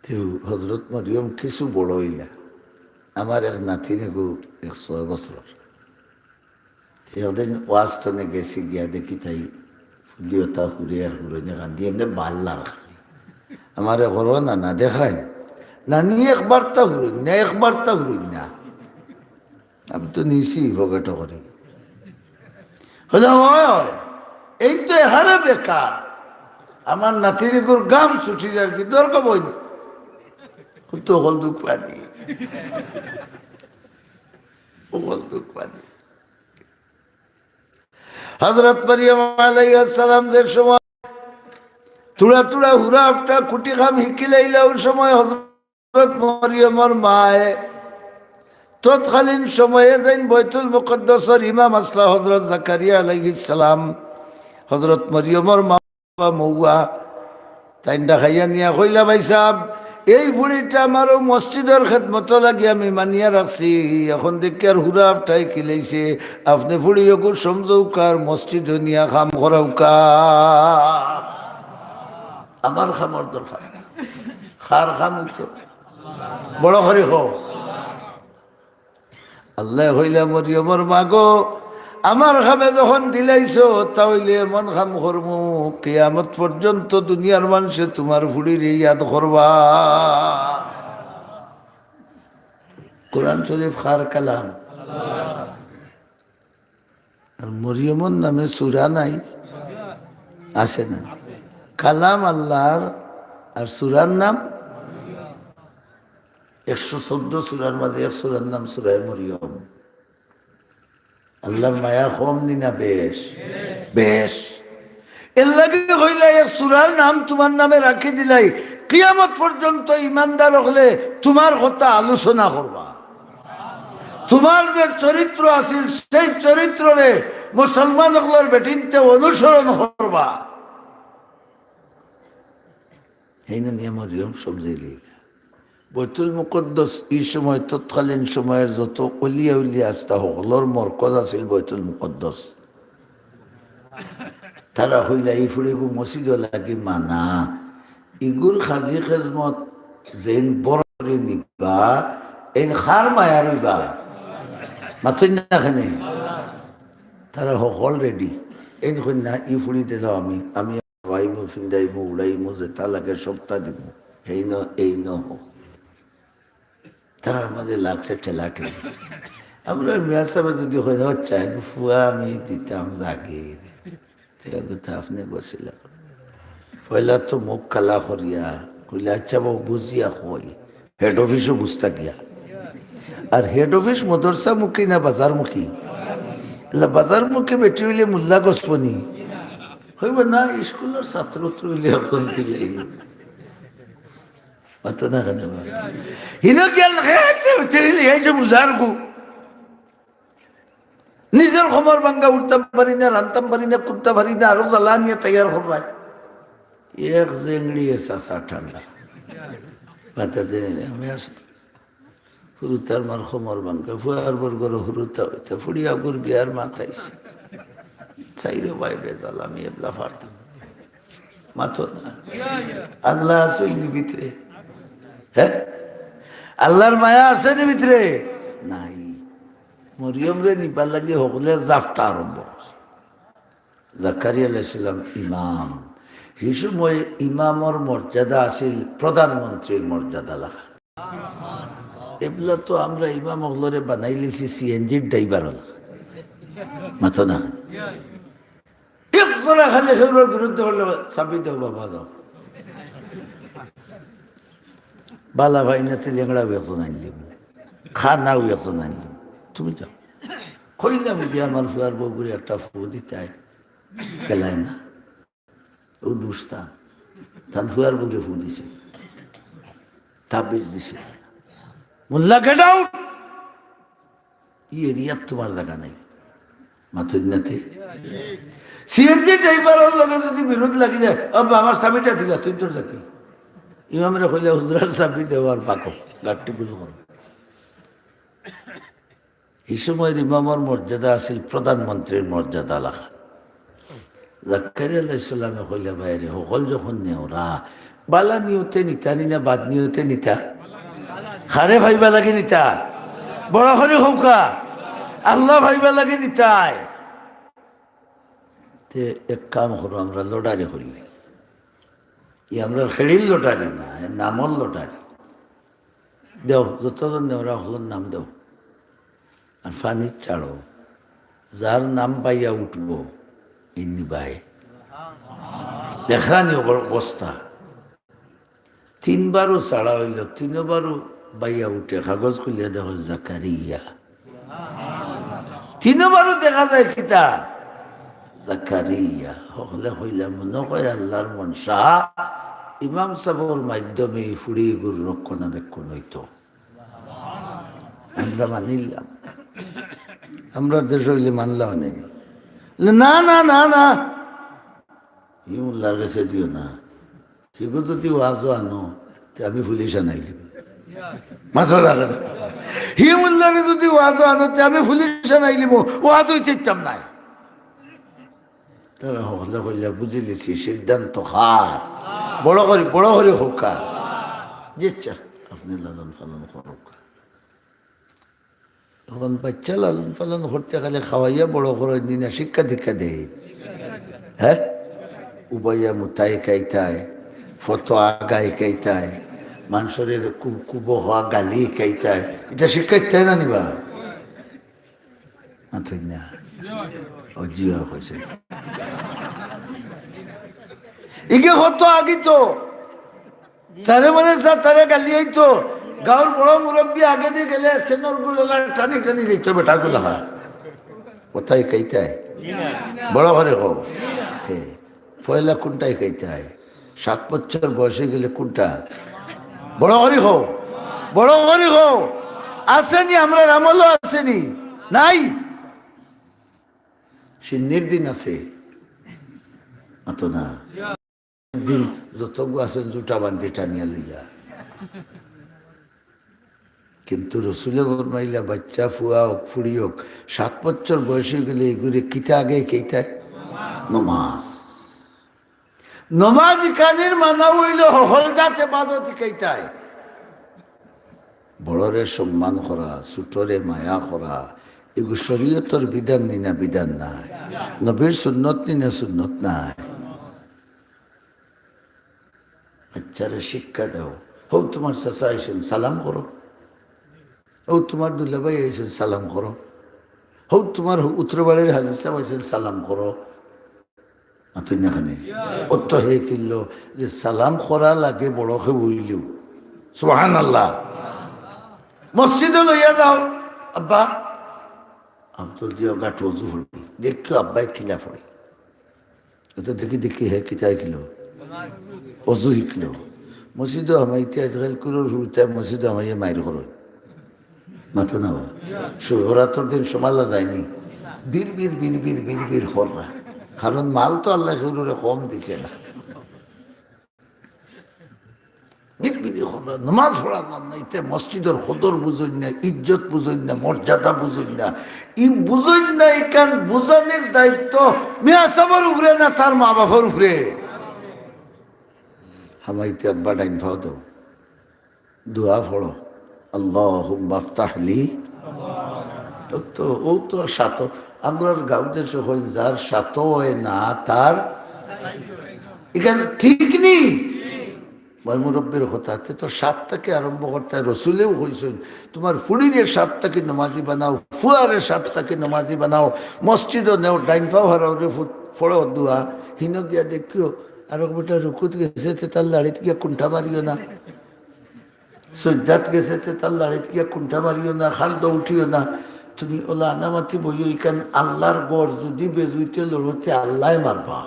তেউ হজরত মরিয়ম কিছু বড় অইলা। আমার এক নাতিন এগু এক ছয় বছর। তে একদিন ওয়াজ তনে গেছি, গিয়া দেখি তাই ফুলিওতা হুরে আর হুরে নে কান্দি, এমনে বাল্লার খালি। আমারে করো না, না দেখরাইন। নানি একবারতা হুরইন না, একবারতা হুরইন না। আমি তো নিছি পকেটো করি। কইলা, "অয়, অয়, এইন তো এহারে বেকার। আমার নাতিনিগুর গাম ছুটি যার কি দরকার বই।" ও তো হল দুঃখ পানি। ও হল দুঃখ পানি। হজরত মরিয়ম আলাইহিস সালাম যে সময় থুড়া থুড়া হুরা আফটা কুটি কাম হিকিলাইলা, ওই সময় হজরত মরিয়মর মায়ে তৎকালীন সময়ে যেইন বৈতুল মুকদ্দসর ইমাম আসলা হজরত জাকারিয়া আলাইহিস সালাম, হজরত মরিয়মর মা বাবা মৌয়া, তাইন ডাকাইয়া নিয়া কইলা, "ভাই সাব, এই ফুড়িটা আমারও মসজিদর খেদমত লাগি আমি মানিয়া রাখছি, এখন দেখিয়ার হুরা আফটাই কিলাইছে, আপনে ফুড়ি ওগু সমঝউকা আর মসজিদো নিয়া কাম করাউকা।" আমার কামর দরকার। কার কাম অইতো? বড় করি কও। আল্লায় কইলা, "মরিয়মর মা গো, আমার কামে যখন দিলাইছো, তা অইলে এমন কাম করমু, কিয়ামত পর্যন্ত দুনিয়ার মানষে তুমার ফুড়িরে ইয়াদ করবা।" কোরআন শরীফ কার কালাম? আর মরিয়মর নামে সূরা নাই? আছে না? কালাম আল্লার, আর সূরার নাম? একশো চৌদ্দ সূরার মাঝে এক সূরার নাম সূরায়ে মরিয়ম। আল্লার মায়া কম নি না বেশ? বেশ। এরলাগি কইলা, এক সূরার নাম তুমার নামে রাখি দিলাই, কিয়ামত পর্যন্ত ইমানদার অকলে তুমার কথা আলোচনা করবা। তুমার যে চরিত্র আছিল, সেই চরিত্ররে মুসলমান অকলর বেটিন্তে অনুসরণ করবা। হেইন নিয়া মরিয়ম সমঝিলিলা। বৈতুল মুকদ্দস ই সময়, তৎকালীন সময়র যত অলিয়া উলিয়া আছলা, হকলর মরকজ আছিল বৈতুল মুকদ্দস। তারা কইলা, "ই ফুড়িগু মসজিদো লাগি মানা, ইগুর কাজি খেজমত যেইন বড় করি নিবা, এইন কার মায়ার অইবা? মাতইন না কেনে? তারা হকল ready। এইন কইন না, ই ফুড়ি দিলাও আমি, আমি খাওয়াইমু, ফিন্দাইমু, উড়াইমু, যেতা লাগে সবতা দিমু। এইন, এইন হক। তারার মাঝে লাগছে ঠেলাঠেলি। আমরার মিয়া সাবে যুদি কইন, "আচ্ছা, এগু ফুয়া আমি দিতাম জাগির।" তে এগু তো আপনে বসিলা। পয়লা তো মুখ কালা করিয়া কইলে, "আচ্ছা বাবু, বুঝিয়া কই।" Head office-ও বুঝতা গিয়া। আর head office মাদ্রাসামুখী না বাজারমুখী? এলা বাজারমুখী বেটি অইলে মোল্লা গছবনি। কইবা না, স্কুলর ছাত্র তো অইলে অখন দিলে। অত না কেনে বা? হিনো কি আর লেখা আছে? ছেলে নিয়ে আইছে বুঝার গু। নিজর কোমর ভাঙ্গা, উঠতাম পারি না, রানতাম পারি না, কুদতা পারি না, আরো জ্বালা নিয়া তৈয়ার কররায়। এক জেংড়ি এসা সা ঠান্ডা। মাথার দিনে আমি আসি। হুরুতার মার কোমর ভাঙ্গা, ফুয়ার বর ঘরো হুরুতা অইতা, ফুড়িয়া গুর বিয়ার মাত আইছে। চাইরো ভাই বেজাল, আমি এবলা পারতাম। মাতো না। আল্লাহ আছে নি ভিতরে? হ্যাঁ? আল্লাহর মায়া আছে নি ভিতরে? নাই। মরিয়মরে নিবার লাগি হকলে জাফটা আরম্ভ করছে। জাকারিয়া আলাইহিস সালাম ইমাম। সেই সময় ইমামর মর্যাদা আছিল প্রধানমন্ত্রীর মর্যাদা লাখান। এবলা তো আমরা ইমাম অকলরে বানাইলিছি সিএনজির ড্রাইভার অলা। মাতো না। এক জোড়া খালি হেউরর বিরুদ্ধে করলে, "চাবি দেও বাবা, যাও।" বালা ভাই না, তে লেংড়াও একজন আনলিমু, খানাও একজন আনলিমু, তুমি যাও। কইলাম যে আমার ফুয়ার বউগুরে একটা ফু দিতায়, গেলায় না। ও দুস্তা, তান ফুয়ার বউরে ফু দিছে, তাবিজ দিছে। মোল্লা, get out! ই এরিয়াত তোমার জাগা নাই। মাতইন না তে। সিএনজি ড্রাইভারর লগে যুদি বিরোধ লাগি যায়, "আব্বা, আমার চাবিটা দিলা, তুই তোর যাকে।" ইমামরে কইলে, "হুজুরার চাবি দেওয়ার বাকো, গাড়িটি গুলো করো।" এই সময় ইমামর মর্যাদা আছিল প্রধানমন্ত্রীর মর্যাদা লাখান। জাকারিয়া আলাইহিস সালামে কইলে, "ভাইরে, হকল যখন নেওরা, বালা নিয়তে নিতা নি না বাদ নিয়তে নিতা? কারে পাইবা লাগি নিতা? বড় করি কউক্কা, আল্লাহ পাইবা লাগি নিতায়। তে এক কাম করো, আমরা লটারি করি। ই আমরার খেড়ির লটারি না, এ নামর লটারি। দেও, যতজন নেওরা হকলর নাম দেও।" আর পানি ছাড়ো, যার নাম পাইয়া উঠবো, ইন্নি বাই। দেখরানি অব-, অবস্থা। তিনবারও ছাড়া অইল, তিনবারও বাইয়া উঠে, কাগজ খুলিয়া দেখো জাকারিয়া। তিনবারও দেখা যায় কিতা? জাকারিয়া। হকলে কইলা, "মনো কয় আল্লাহর মনশা, ইমাম সাবর মাধ্যমে ই ফুড়িগুর রক্ষণাবেক্ষণ অইতো।" আমরা মানিলাম। আমরা দেশ অইলে মানলাম নি। না, না, না, না। ই মোল্লার গেছে দিও না। হিগু যদি ওয়াজও আনো, তে আমি পুলিশ আনাইলিমু। মাত্র রাখা দেবে। হি মোল্লারে যদি ওয়াজও আনো, তে আমি পুলিশ আনাইলিমু। ওয়াজও চাইতাম নায়। তারা হকলে কইলা, "বুঝিলিছি, সিদ্ধান্ত কার?" বড় করি, বড় করি কউক্কা। জি আচ্ছা, আপনে লালন পালন করউক্কা। অখন বাইচ্চা লালন পালন করতে গেলে খাওয়াইয়া বড় করইন নি না, শিক্ষা দীক্ষা দেইন? হ্যাঁ? উবাইয়া মুতা হিকাইতায়, ফতোয়া আগা হিকাইতায়, মানষরে কু-, কুবহ গালি হিকাইতায়। ইটা শিক্ষা দিতায় না নি বা? মাতইন না। ও জি অয় কইছে। ইগে কত আগি তো। সারে মানে স্যার তারে গালি আইতো। গাঁওর বড় মুরব্বি আগেদি গেলে সেনর গুলো টানি টানি দিত বেটা গুলা। কোথায় কইতায়? বড় করি কও। তে, পয়লা কুনটায় কইতায়? সাত বছর বয়স অইগেলে কুনটা? বড় করি কও। বড় করি কও। আছে নি, আমরার আমলো আছে নি? নাই। সিন্নির দিন আছে। মাতো না। দিন যতগু আছইন জুটা বান্ধি টানিয়া লইয়া। কিন্তু রসুলে ফরমাইলা, বাইচ্চা ফুয়া অউক, ফুড়ি অউক, সাত বছর বয়স অইগেলে ইগুরে কিতা আগে হিকাইতায়? নমাজ। নমাজ হিকানির মানা অইলো হকল জাত এবাদত হিকাইতায়। বড়রে সম্মান করা, ছোটরে মায়া করা, এগু শরীয়তর বিধান নি না বিধান নায়? নবীর সুন্নত নি না সুন্নত নায়? বাচ্চারে শিক্ষা দেও। হউ তুমার চাচা আইছইন, সালাম করো। হউ তুমার দুলাভাই আইছইন, সালাম করো। হউ তুমার উত্তর বাড়ির হাজি সাব আইছইন, সালাম করো। মাতইন না কেনে? অর্থ হে কিনলো যে সালাম করা লাগে বড় কেউ অইলেও। সুবহানাল্লাহ। মসজিদো লইয়া যাও, আব্বা, আব্দুল দিও গাট অজু পড়ি। দেখিও আব্বায় কিলা পড়ে। অতো দেখি দেখি হে কিতা হিকলো, অজু হিকলো। মসজিদো হামাইতে আজকাল কুরুর হুরুতায় মসজিদো হামাইয়া মাইর করইন। মাতো না বা? শুভরাত্রর দিন সমাজা যায়নি। বিড় বিড় বিড় বিড় বিড় বিড় কররা। কারণ মাল তো আল্লায় কেউরে কম দিছে না। বিড় বিড় কররা। নমাজ পড়া জান না, ইতে মসজিদর কদর বুঝইন না, ইজ্জত বুঝইন না, মর্যাদা বুঝইন না। ই বুঝইন না, ইখান বুঝানির দায়িত্ব মিয়া সাবর উপরে না তার মা বাপর উপরে? হামাইতে আব্বা ডাইন ফাও দেও। দোয়া পড়ো, আল্লাহুম্মা আফতাহ লি। ও তো, ও তো সাত, আমরার গাঁও দেশো কইন, যার সাত অয় না, তার ইখান ঠিক নি? ময় মুরব্বির কথা, তে তো সাত থাকি আরম্ভ করতে, রসুলেও কইছইন, তুমার ফুড়িরে সাত থাকি নমাজি বানাও, ফুয়ারে সাত থাকি নমাজি বানাও, মসজিদো নেও, ডাইন ফাও হারাউরে ফু-, পড়ো দোয়া, হিনো গিয়া দেখিও, আরক বেটা রুকুত গেছে, তে তার লাড়িত গিয়া কুন্ঠা মারিও না। সইজদাত গেছে, তে তার লাড়িত গিয়া কুন্ঠা মারিও না, খান্দো উঠিও না। তুমি অলা আনামাতি বইও, ইখান আল্লার ঘর, যুদি বেজুইতে লড়ো তে আল্লায় মারবা।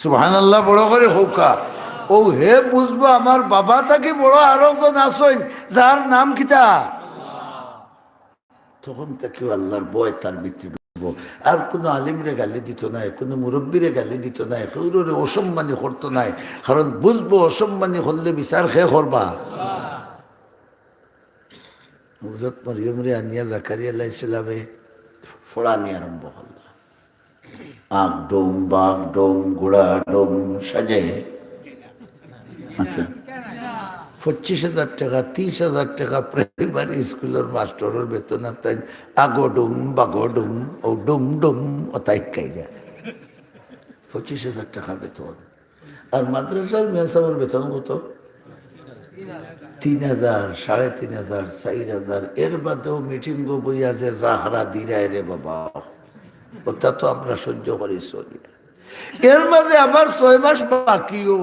সুবহানাল্লাহ, বড় করি কউক্কা। অউ হে বুঝবো আমার বাবা থাকি বড় আরকজন আছইন, যার নাম কিতা? তখন থাকিউ আল্লার ভয় তার ভিতরে ঢুকবো। আর কুনু আলিমরে গালি দিতো নায়, কুনু মুরব্বিরে গালি দিতো নায়, কেউরে অসম্মানী করতো নায়। কারণ বুঝবো, অসম্মানী করলে বিচার কে করবা? হজরত মরিয়মরে আনিয়া জাকারিয়া আলাইহিস সালামে পড়ানি আরম্ভ করলা। আগ ডোম, বাঘ ডোম, ঘোড়া ডোম সাজে। আচ্ছা। পঁচিশ হাজার টেকা, ত্রিশ হাজার টেকা প্রাইমারি স্কুলর মাস্টরর বেতন, আর তাইন আগো ডুম, বাগো ডুম, ও ডুম ডুম, ও তাই কাইরা। পঁচিশ হাজার টেকা বেতন। আর মাদ্রাসার মেসাবর বেতন কত? তিন হাজার, সাড়ে তিন হাজার, চাইর হাজার। এর বাদেও মিটিংও বইয়া যে জাখরা দিরায় রে বাবা, ওটা তো আমরা সহ্য করি চলি। এর মাঝে আবার ছয় মাস বাকিও।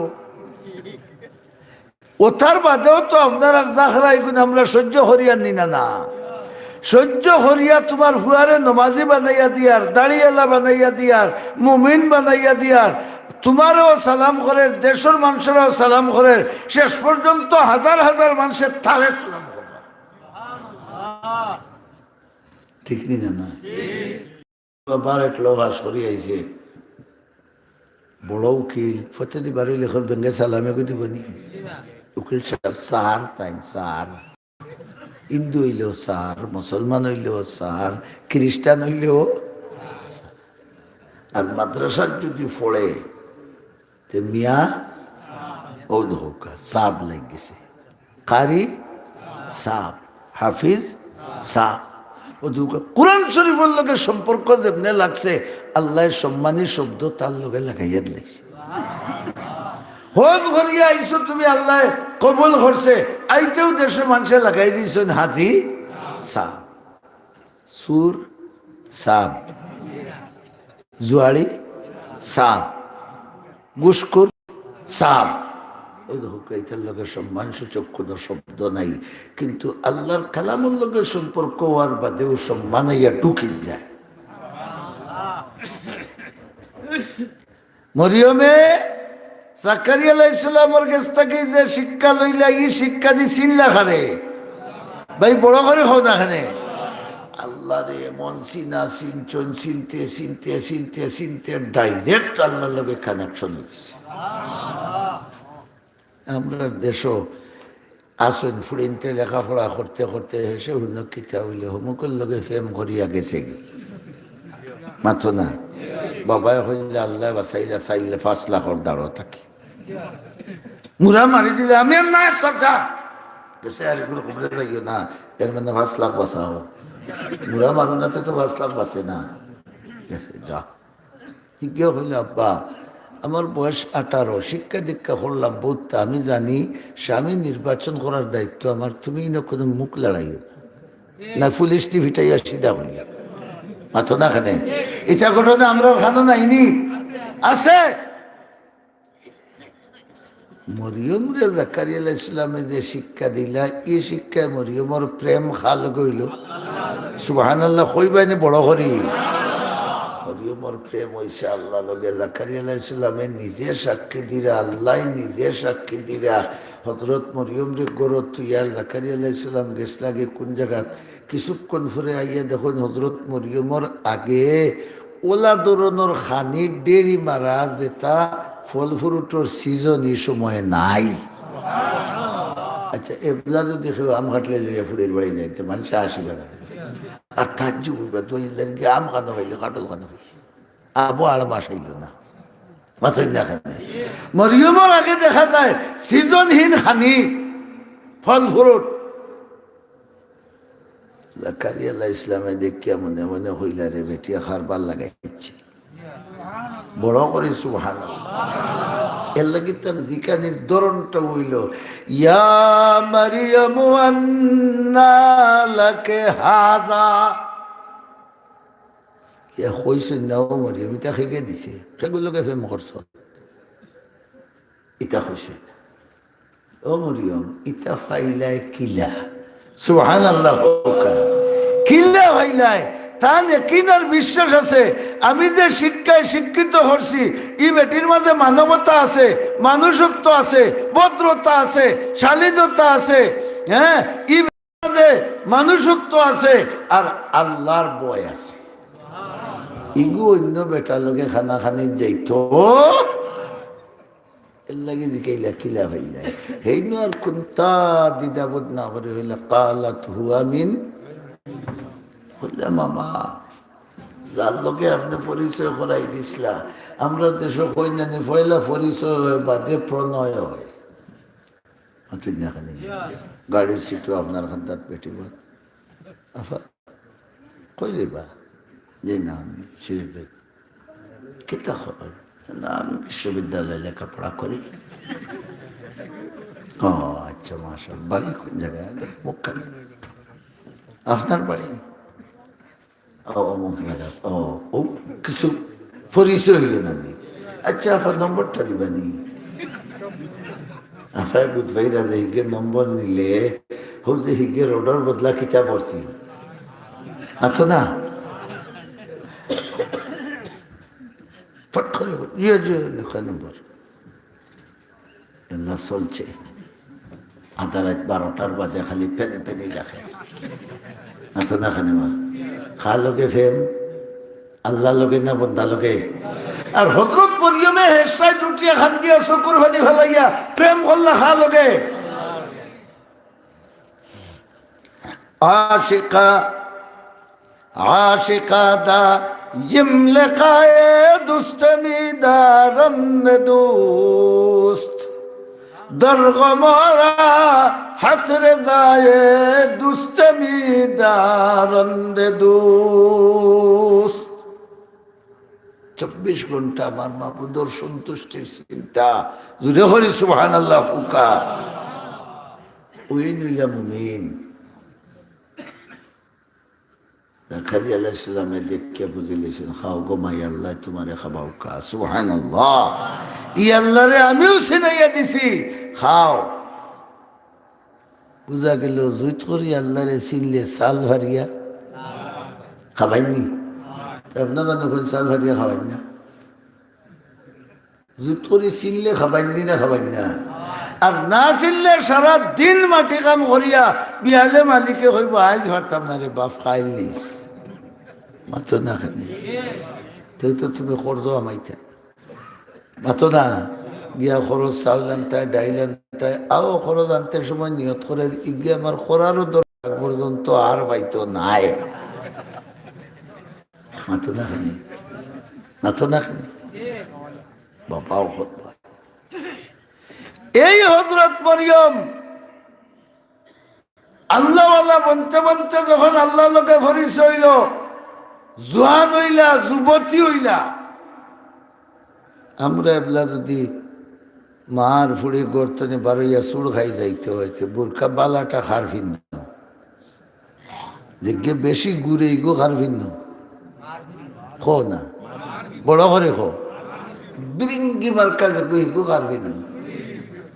ওটার বাদেও তো আপনারার জাখরা ইগুন আমরা সহ্য করিয়ার নি না, না। সহ্য করিয়া তুমার ফুয়ারে নমাজি বানাইয়া দিয়ার, দাড়িআলা বানাইয়া দিয়ার, মুমিন বানাইয়া দিয়ার, তুমারেও সালাম করের, দেশর মানষরেও সালাম করের, শেষ পর্যন্ত হাজার হাজার মানষে তারে সালাম কররা। ঠিক নি না, না? বারো লো পাশ করি আইছে, বড় উকিল, ফতেদি বারো লেখর বেঙ্গে সালামে কই দিব নি? উকিল সাব সার, তাইন সার। হিন্দু অইলেও সার, মুসলমান অইলেও সার, খ্রিস্টান অইলেও সার। আর মাদ্রাসাত যুদি পড়ে, তে মিয়া, ও দেখউক্কা, সাব লাগি গেছে। কারি সাব, হাফিজ সাব। ও দেখউক্কা, কোরআন শরীফর লগে সম্পর্ক যেমনে লাগছে, আল্লায় সম্মানী শব্দ তার লগে লাগাইয়া দিলাইছে। হজ করিয়া আইছো তুমি, আল্লায় কবুল করছে, আইতেউ দেশর মানষে লাগাই দিছইন হাজি সাব। চুর সাব, জুয়াড়ি সাব, ঘুষখুর সাব। ও দেখউক্কা, ইতার লগে সম্মানসূচক কুনু শব্দ নাই, কিন্তু আল্লার কালামর লগে সম্পর্ক অওয়ার বাদেউ সম্মান আইয়া ঢুকি যায়। মরিয়মে জাকারিয়া আলাইহিস সালামর গেছ থাকি যে শিক্ষা লইলা, ই শিক্ষা দি চিনলা কারে? ভাই, বড় করি কও না কেনে। আল্লারে এমন চিনা, চিনছইন, চিনতে, চিনতে, চিনতে, চিনতে direct আল্লার লগে connection অই গেছে। আমরার দেশো আছইন ফুড়িন্তে লেখাপড়া করতে করতে শেষে হুনো কিতা অইলে হমুকর লগে প্রেম করিয়া গেছেগি। মাতো না। বাবায় কইলে আল্লায় বাচাইলা, চাইলে পাঁচ লাখর দাড়ো থাকি। মুড়া মারি দিলে আমি আর না এতটা। গেছে, আর এগুলো খবরে যাইও না, এর মানে পাঁচ লাখ বাঁচাও। মুড়া মারো না তো, তো পাঁচ লাখ বাঁচে না। ঠিক আছে, যা। হিগে কইল, "আব্বা, আমার বয়স আঠারো, শিক্ষা দীক্ষা করলাম বহুত, আমি জানি স্বামী নির্বাচন করার দায়িত্ব আমার, তুমি ইনো কোনো মুখ লড়াইও না, না পুলিশ টিভিটাই আর সিধা করিয়া।" মাতো না কেনে? ইটা ঘটনা আমরার কানো নাইনি? আছে। মরিয়মরে জাকারিয়া আলাইহিস সালামে যে শিক্ষা দিলা, ই শিক্ষায় মরিয়মর প্রেম কার লগে অইলো? সুবহানাল্লাহ কইবায়নি বড় করি। মরিয়মর প্রেম অইছে আল্লার লগে। জাকারিয়া আলাইহিস সালামে নিজে সাক্ষী দিরা, আল্লায় নিজে সাক্ষী দিরা। হযরত মরিয়মরে ঘরো থইয়া জাকারিয়া আলাইহিস সালাম গেছলাগি কুন জাগাত? কিছুক্ষণ পরে আইয়া দেখইন হযরত মরিয়মর আগে অলা ধরনর খানি ঢেরি মারা, যেটা ফল ফ্রুটর সিজন ই সময় নাই। আচ্ছা, এবলা যদি কেউ আম কাটলে লইয়া ফুড়ির বাড়ি যাইতে, মানুষে আসিবা না। আর তাজ্জুব অইবা, "দোয়া ইল্লার গিয়া আম কানো খাইলে, কাটল কানো খাইলে?" আবু আড় মাস অইল না। মাতইন না কেনে? মরিয়মর আগে দেখা যায় সিজনহীন খানি, ফল ফ্রুট। জাকারিয়া আলাইহিস সালামে দেখিয়া মনে মনে কইলা, "রে বেটিয়ে কারবার লাগাইছে।" বড় করি সুবহানাল্লাহ। এর লাগি তান জিকানির ধরনটা অইলো, "ইয়া মারিয়ামু আন্না লাকি হাযা।" ইয়া কইছইন না, "ও মরিয়ম, ইটা কে দিছে? কেগুর লগে প্রেম করছো?" ইটা কইছইন না। "ও মরিয়ম, ইটা পাইলায় কিলা?" সুবহানাল্লাহ কউক্কা। কিলা পাইলায়? তান একিন আর বিশ্বাস আছে, আমি যে শিক্ষায় শিক্ষিত করছি, ই বেটির মাঝে মানবতা আছে, মানুষত্ব আছে, ভদ্রতা আছে, শালীনতা আছে, হ্যাঁ, ই মাঝে মানুষত্ব আছে আর আল্লার ভয় আছে। ইগু অইন্য বেটার লগে খানা খানিত যাইতো। এর লাগি জিকাইলা, "কিলা পাইলায়?" হেইনু আর কুন্তা দ্বিধাবোধ না করি কইলা, "কালাত হুয়া মিন।" কইলা, "মামা, যার লগে আপনে পরিচয় করাই দিছলা, আমরার দেশো কইন না নি, পয়লা পরিচয় অয়, বাদে প্রণয় অয়।" মাতইন না কেনে? গাড়ির সিটো আপনার কান্দাত বেটিবো। আফা, কই যাইবা? "জি না, আমি সিলেট যাই।" "কিতা খবর?" "না, আমি বিশ্ববিদ্যালয়ে লেখাপড়া করি।" "ও আচ্ছা, মাশাআল্লাহ। বাড়ি কোন জাগায়?" "মুক্কামে।" "আপনার বাড়ি?" "ও, অমুক জাগাত।" "ও, ও কিছু পরিচয় অইলো না নি?" "আচ্ছা, আফা নম্বরটা দিবা নি?" আফায় বুঝ পাইরা যে হিগে নম্বর নিলে, হউ যে হিগে রোডর বদলা কিতা পড়ছিল। আচ্ছা না? ফট করি, "ইয়ে যে লেখা নম্বর।" এলা চলছে। আধা রাইত বারোটার বাদে খালি প্যান প্যানি ডাকে। মাতো না কেনে বা? কার লগে প্রেম? আল্লার লগে না বন্দার লগে? আর হযরত মরিয়মে হেশায় উঠিয়া কান্দিয়া চকুর পানি ফালাইয়া প্রেম করলা কার লগে? عاشقا، عاشقا دایم لقای دوست می دارند دوست، در غم و راحت رضای دوست می دارند دوست۔ চব্বিশ ঘন্টা আমার মাবুদর সন্তুষ্টির চিন্তা। জুরে করি সুবহানাল্লাহ কউক্কা। অইন অইলা মুমিন। জাকারিয়া আলাইহিস সালামে দেখিয়া বুঝিলিছইন, "খাও গো মাই, আল্লায় তুমারে খাবাউক্কা।" সুবহানাল্লাহ। ই আল্লারে আমিও চিনাইয়া দিছি, খাও। বুঝা গেল, জুইত করি আল্লারে চিনলে ছাল ফারিয়া খাবাইন নি? তে আপনারা যখন ছাল ফারিয়া খাবাইন না, জুইত করি চিনলে খাবাইন নি না খাবাইন না? আর না চিনলে সারা দিন মাটি কাম করিয়া বিয়ালে মালিকে কইবো, "আইজ পারতাম না রে বাপ, খাইল নি।" মাতো না কেনে? তেউ তো তুমি করজো আমাইতা। মাতো না, গিয়া খরচ চাউল আনতায়, ডাইল আনতায়, আও খরচ আনতে সময় নিয়ত করে, ইগে আমার খরারও দরকার পর্যন্ত আর পাইতো নায়। মাতো না কেনে? মাতো না কেনে? বাবা, ও খোদা। এই হযরত মরিয়ম আল্লাহওয়ালা বনতে বনতে যখন আল্লাহর লগে পরিচয় অইলো, জোয়ান অইলা, যুবতী অইলা, আমরা এবলা যুদি মার ফুড়ি গর্তনে বারইয়া চুড় খাই যাইতে অয়, তে বুরকা বালাটা কার ফিন্দো? যেগে বেশি ঘুরে ইগু কার ফিন্দো? কও না, বড় করি কও। বিরিঙ্গি মার্কা যেগু ইগু কার ফিন্দো?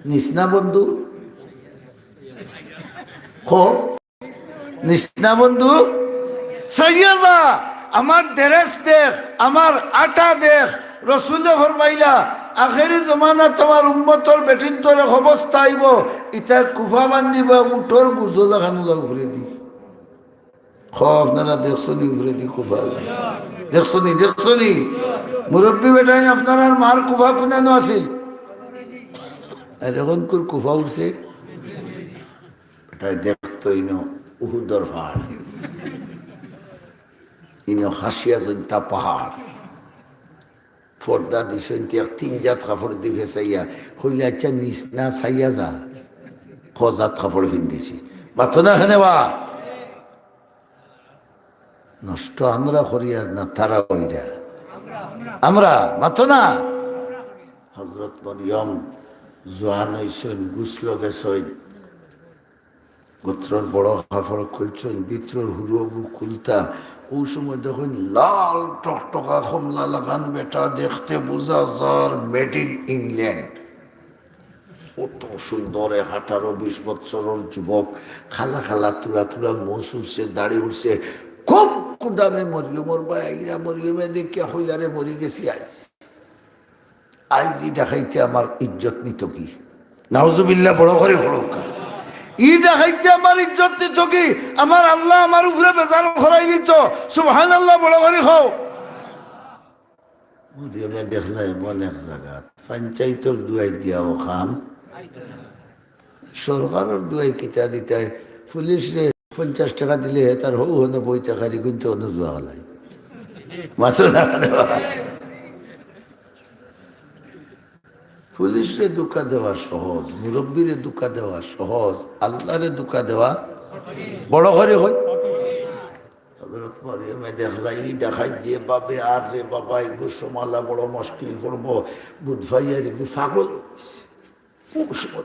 নিস না বন্ধু? কও। নিস না বন্ধু? চাইয়া যা, আমার ড্রেস দেখ, আমার আটা দেখ। রসুলে ফরমাইলা, আখেরি জমানাত আমার উম্মতর বেটিন্তর এক অবস্থা আইবো, ইতায় কুফা বান্ধিবা উটর গুজলা খানুলা উপরেদি। কও, আপনারা দেখছনি উপরেদি কুফা? দেখছনি, দেখছনি? মুরব্বি বেটাইন, আপনারার মার কুফা কুনানো আছিল? আর অখনকুর কুফা উঠছে। বেটায় দেখতো ইনো উহুদর পাহাড়, ইনো খাসিয়া জৈন্তা পাহাড়। পর্দা দিছইন তে এক তিন জাত কাপড় দি ফেছাইয়া। কইলে, "আচ্ছা, নিস না, চাইয়া যা।" ক জাত কাপড় ফিন্দিছি। মাতো না কেনে বা? নষ্ট আমরা করি আর না তারা অইরা? আমরা, মাতো না। হজরত মরিয়ম জোয়ান অইছইন, গুছলো গেছইন, গোত্রর বড় কাপড় খুলছইন, ভিতরর হুরুবু খুলতা। অউ সময় দেখইন লাল টকটকা কমলা লাখান বেটা, দেখতে বুঝা যার made in England। অত সুন্দর এক আঠারো বিশ বৎসরর যুবক, কালা কালা তুলা তুলা মুছ উঠছে, দাড়ি উঠছে, খুব কুদামে মরিয়মর বায় আইরা। মরিয়মে দেখিয়া কইলা, "রে, মরি গেছি আইজ। আইজ ই ডাকাইতে আমার ইজ্জত নিতো কি?" নাউজুবিল্লাহ, বড় করি পড়উক্কা। "ই ডাকাইতে আমার ইজ্জত নিতো কি? আমার আল্লাহ আমার উপরে বেজার করাই দিতো।" সুবহানাল্লাহ, বড় করি কও। মরিয়মে দেখলা এমন এক জাগাত, পঞ্চায়েতর দুয়াই দিয়াও কাম, সরকারর দুয়াই কিতা দিতায়, পুলিশরে পঞ্চাশ টেকা দিলে হে তার হউ হনো বই টাকারি গুনতে হনো জুয়া খেলায়। মাতো না কেনে বা? পুলিশরে ধুকা দেওয়া সহজ, মুরব্বিরে ধুকা দেওয়া সহজ, আল্লাহরে ধুকা দেওয়া বড় করি কই। হজরত মরিয়মে দেখলা, "ই ডাকাইত যেভাবে, আর রে বাবা, ইগু সামলাইলা বড় মুশকিল পড়বো, বুধ ভাই আর ইগু পাগল অইছে।" অউ সময়,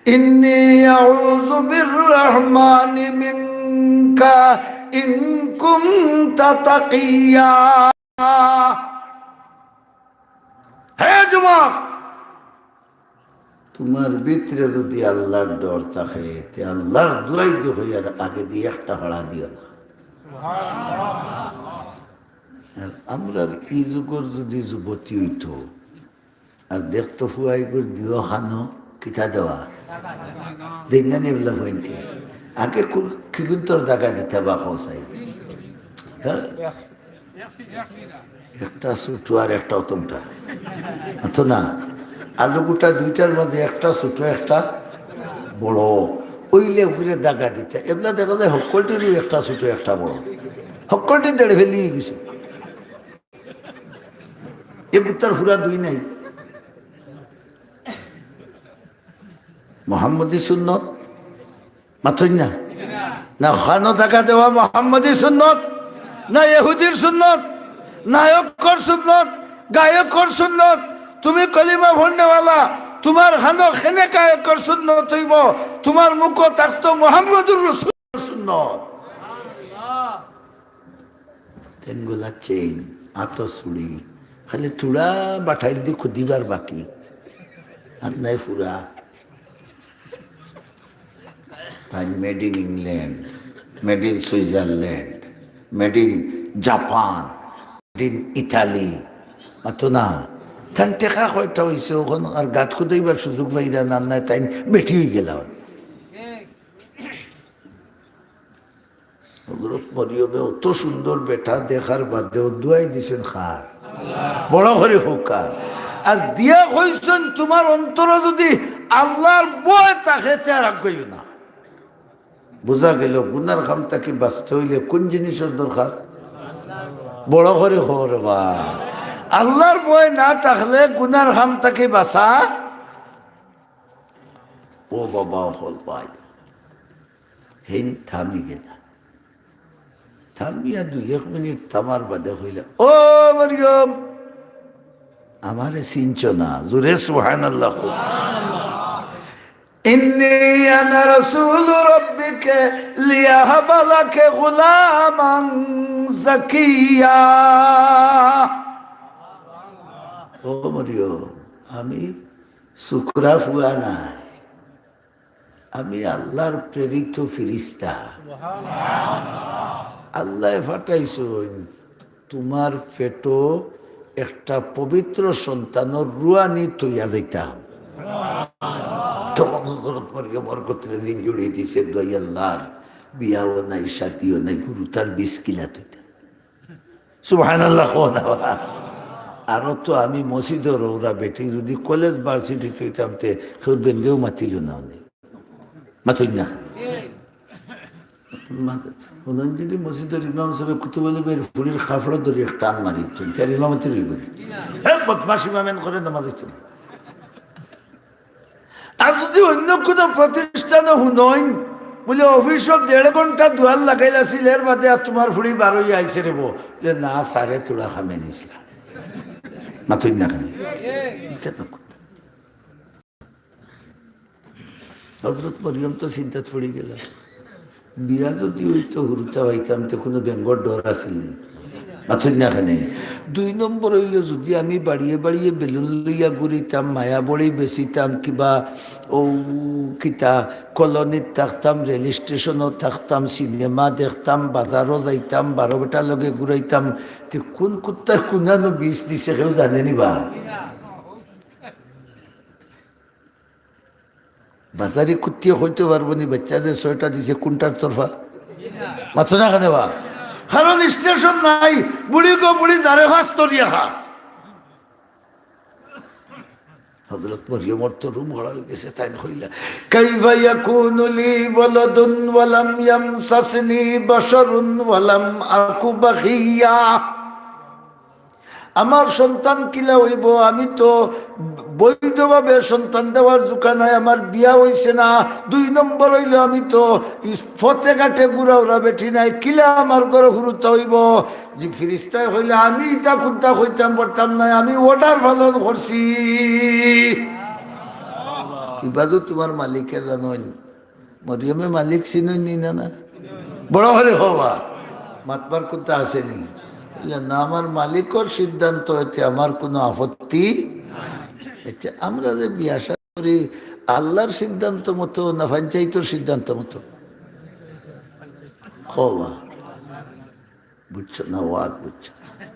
"ইন্নী আউযু বির রহমানি মিনকা ইন কুনতা তাকিয়্যা।" হে যুবক, তুমার ভিতরে যুদি আল্লাহর ডর থাকে, তে আল্লাহর দুয়াই দি কইয়ার আগেদি একটা ফাড়া দিও না। আর আমরার ই যুগর যুদি যুবতী অইতো, আর দেখতো ফুয়াইগুর দিও খানো কিতা দেওয়া, দিন না নিবলা ফুয়াইন্তে। আগে কু-, কিগুন্তর দাগা দিতা বা কও চাই। হ্যাঁ? একটা ছোট আর একটা অতমটা। অত না, আলু গুটা দুইটার মাঝে একটা ছোট, একটা বড়। অইলে উপরে দাগা দিতা। এবলা দেখা যায় হক্কলটিরও একটা ছোট, একটা বড়। হক্কলটি দেড় ফেলি গেছে। এ গুত্তার ফুরা দুই নাই। মোহাম্মদী সুন্নত। মাতইন না? না খানো দাগা দেওয়া মোহাম্মদী সুন্নত, না ইহুদির সুন্নত, নায়কর সুন্নত, গায়কর সুন্নত। তুমি কলিমা পড়নেওয়ালা, তুমার খানো কেনে গায়কর সুন্নত অইবো? তুমার মুখো থাকতো মোহাম্মদুর রসুলর সুন্নত। তেন গলা চেইন, আতো চুড়ি, খালি থুড়া বাটাইল দি খুদিবার বাকি, আর নাই ফুরা। তাই made in England, made in Switzerland, made in Japan, made in Italy। মাতো না, তান টেকা কয়টা অইছে অখন আর গাত খুদাইবার সুযোগ পাইরা না, নাই তাইন বেটি অইগেলা। হজরত মরিয়মে অত সুন্দর বেটা দেখার বাদেও দুয়াই দিছইন কার? বড় করি কউক্কা। আর দিয়া কইছইন, তুমার অন্তরো যুদি আল্লাহর ভয় থাকে, তে আর আগুয়াইও না। বুঝা গেল, গুনার কাম থাকি বাচতে অইলে কুন জিনিসর দরকার? বড় করি কও রে বা। আল্লাহর ভয় না থাকলে গুনার কাম থাকি বাচা। ও বাবা, অকল ভাই, হেইন থামি গেলা। থামিয়া দুই এক মিনিট থামার বাদে কইলা, "ও মরিয়ম, আমারে চিনছো না?" জোরে সুবহানাল্লাহ কও। "ইন্নী আনা রাসূলু রাব্বিকা লিআহাবা লাকা গুলামান যাকিয়্যা।" ও মরিয়ম, আমি ছুকরা ফুয়া নায়, আমি আল্লাহর প্রেরিত ফিরিস্তা। আল্লায় পাঠাইছইন, তুমার পেটো একটা পবিত্র সন্তানর রুহানি থইয়া যাইতাম। তখন হযরত মরিয়মর গতরে দিল জুড়ি দিছে, দোয়াই আল্লাহর, বিয়াও নাই, শাদিও নাই, হুরুতার বিষ কিলা থইতা। সুবহানাল্লাহ কও না বা। আরো তো আমি মসজিদর ওরা বেটি, যদি কলেজ ভার্সিটিত অইতাম, তে কেউ বেন্দেও মাতিল না অনে। মাতইন না। মাত-, হুনইন যদি মসজিদর ইমাম সাবে কুতুব আলী ভাইর ফুড়ির কাপড় ধরি এক টান মারিত, তার ইমামতি রইবো নি? এ বদমাশ ইমাম, এন করে নামাজ অইতো না। আর যদি অন্য কোনো প্রতিষ্ঠানো হুনইন, বুলে, "অফিসো দেড় ঘন্টা দুয়ার লাগাইল আছিল, এর বাদে আর তুমার ফুড়ি বারইয়া আইছে রে বো।" বুলে, "না, স্যারে থুড়া কামে নিছলা।" মাতইন না কেনে? কেনে কথা? হযরত মরিয়ম তো চিন্তাত পড়ি গেলা। বিয়া যদি অইতো হুরুতা পাইতাম, তে কুনু বেঙ্গর ডর আছিল নি? মাতইন না কেনে? দুই নম্বর অইলো, যদি আমি বাড়িয়ে বাড়িয়ে বেলুন লইয়া ঘুরিতাম, মায়া বড়ি বেচিতাম, কিবা ও কিতা কলোনিত থাকতাম, রেল স্টেশনো থাকতাম, সিনেমা দেখতাম, বাজারো যাইতাম, বারো বেটার লগে ঘুরাইতাম, তে কুন কুত্তায় কুনানো বিষ দিছে কেউ জানে নি বা? বাজারি কুত্তিয়ে কইতো পারবো নি, বাচ্চা যে ছয়টা দিছে, কুনটার তরফা? মাতো না কেনে বা? কারণ স্টেশন নাই, বুড়ি গো বুড়ি, যারে খাস তরিয়া খাস। হযরত মরিয়মর তো রুম হড়া অই গেছে, তাইন কইলা, "কাইফা ইয়াকুনু লি ওয়ালাদুন ওয়া লাম ইয়ামসাসনি বাশারুন ওয়া লাম আকু বাগিয়্যা।" আমার সন্তান কিলা অইবো? আমি তো বৈধভাবে সন্তান দেওয়ার যোগ্য নায়, আমার বিয়া অইছে না। দুই নম্বর অইলো, আমি তো পথে ঘাটে ঘুরাউরা বেটি নায়, কিলা আমার ঘরো হুরুতা অইবো? যে ফিরিস্তায় কইলা, "আমি ইতা কুন্তা কইতাম পারতাম নায়, আমি অর্ডার পালন করছি।" ইবাদত তুমার মালিকে জানইন। মরিয়মে মালিক চিনইন নি না, না? বড় করি কও বা, মাতবার কুন্তা আছে নি? বলে, "না, আমার মালিকর সিদ্ধান্ত, এতে আমার কুনু আপত্তি।" আচ্ছা, আমরা যে বিয়া শাদী করি, আল্লাহর সিদ্ধান্ত মতো না পঞ্চায়েতর সিদ্ধান্ত মতো? কও বা। বুঝছো না, ওয়াজ বুঝছো না।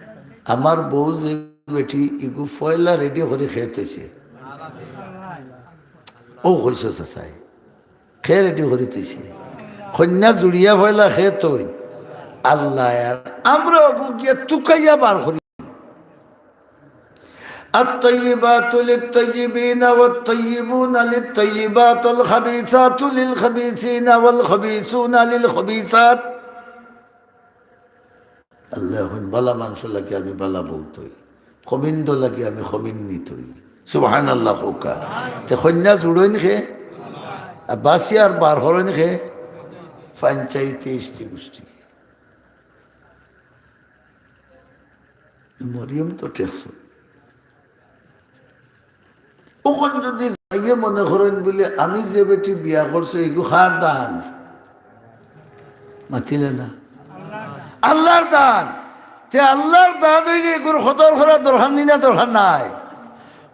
আমার বউ যে বেটি, ইগু পয়লা রেডি করি খেত অইছে। ও কইছো চাচাই, খে রেডি করি থইছে। কইন্যা জুড়িয়া পয়লা খেত অইন। আল্লাহ আর আমরা অগু গিয়া তুকাইয়া বার করি। الطيبات للطيبين والطيبون للطيبات والخبيثات للخبيثين والخبيثون للخبيثات। আল্লাহ কইন, "বালা মানষর লাগি আমি বালা বউ থই, কমিন্দ লাগি আমি কমিন্নি থই।" সুবহানাল্লাহ কউক্কা। তে কইন্যা জুড়ইন খে, আর বাসি আর বার করইন খে, পঞ্চায়েতে ইষ্টি গুষ্টি। মরিয়ম তো ঠেকছে। অখন যদি যাইয়ে মনে করইন বুলে, "আমি যে বেটি বিয়া করছি, ইগু কার দান?" মাতিলে না। আল্লাহর দান। তে আল্লাহর দান অইলে ইগুর কদর করার দরকার নি না, দরকার নাই?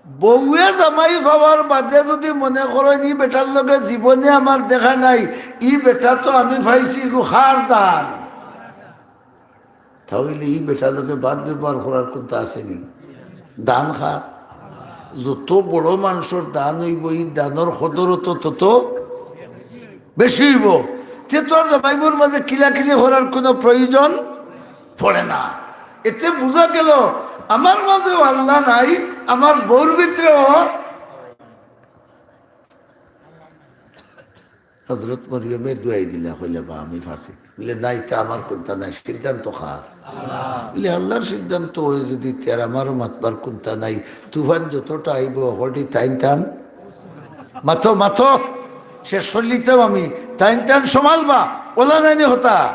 বউয়ে জামাই পাওয়ার বাদে যদি মনে করইন, "ই বেটার লগে জীবনে আমার দেখা নাই, ই বেটা তো আমি পাইছি, ইগু কার দান?" তা অইলে ই বেটার লগে বাদ ব্যবহার করার কুন্তা আছে নি? দান কার। যত বড় মানষর দান অইবো, ই দানর কদর তো তত বেশি অইবো। তে তো আর জামাইবউর মাঝে কিলাকিলি করার কুনু প্রয়োজন পড়ে না। এতে বুঝা গেল, আমার মাঝেও আল্লাহ নাই, আমার বউর ভিতরেও হযরত মরিয়মে দোয়াই দিলা, কইলা, "বা, আমি পারছি না।" বুলে, "না, ইতা আমার কুন্তা নাই, সিদ্ধান্ত কার?" বুলে, "আল্লাহর সিদ্ধান্ত অয় যদি, তে আর আমারও মাতবার কুন্তা নাই। তুফান যতটা আইবো, হকলটি তাইন তান।" মাতো, মাতো। শেষ করিলিতাম আমি, তাইন তান সমালবা, অলা নায়নি কথা।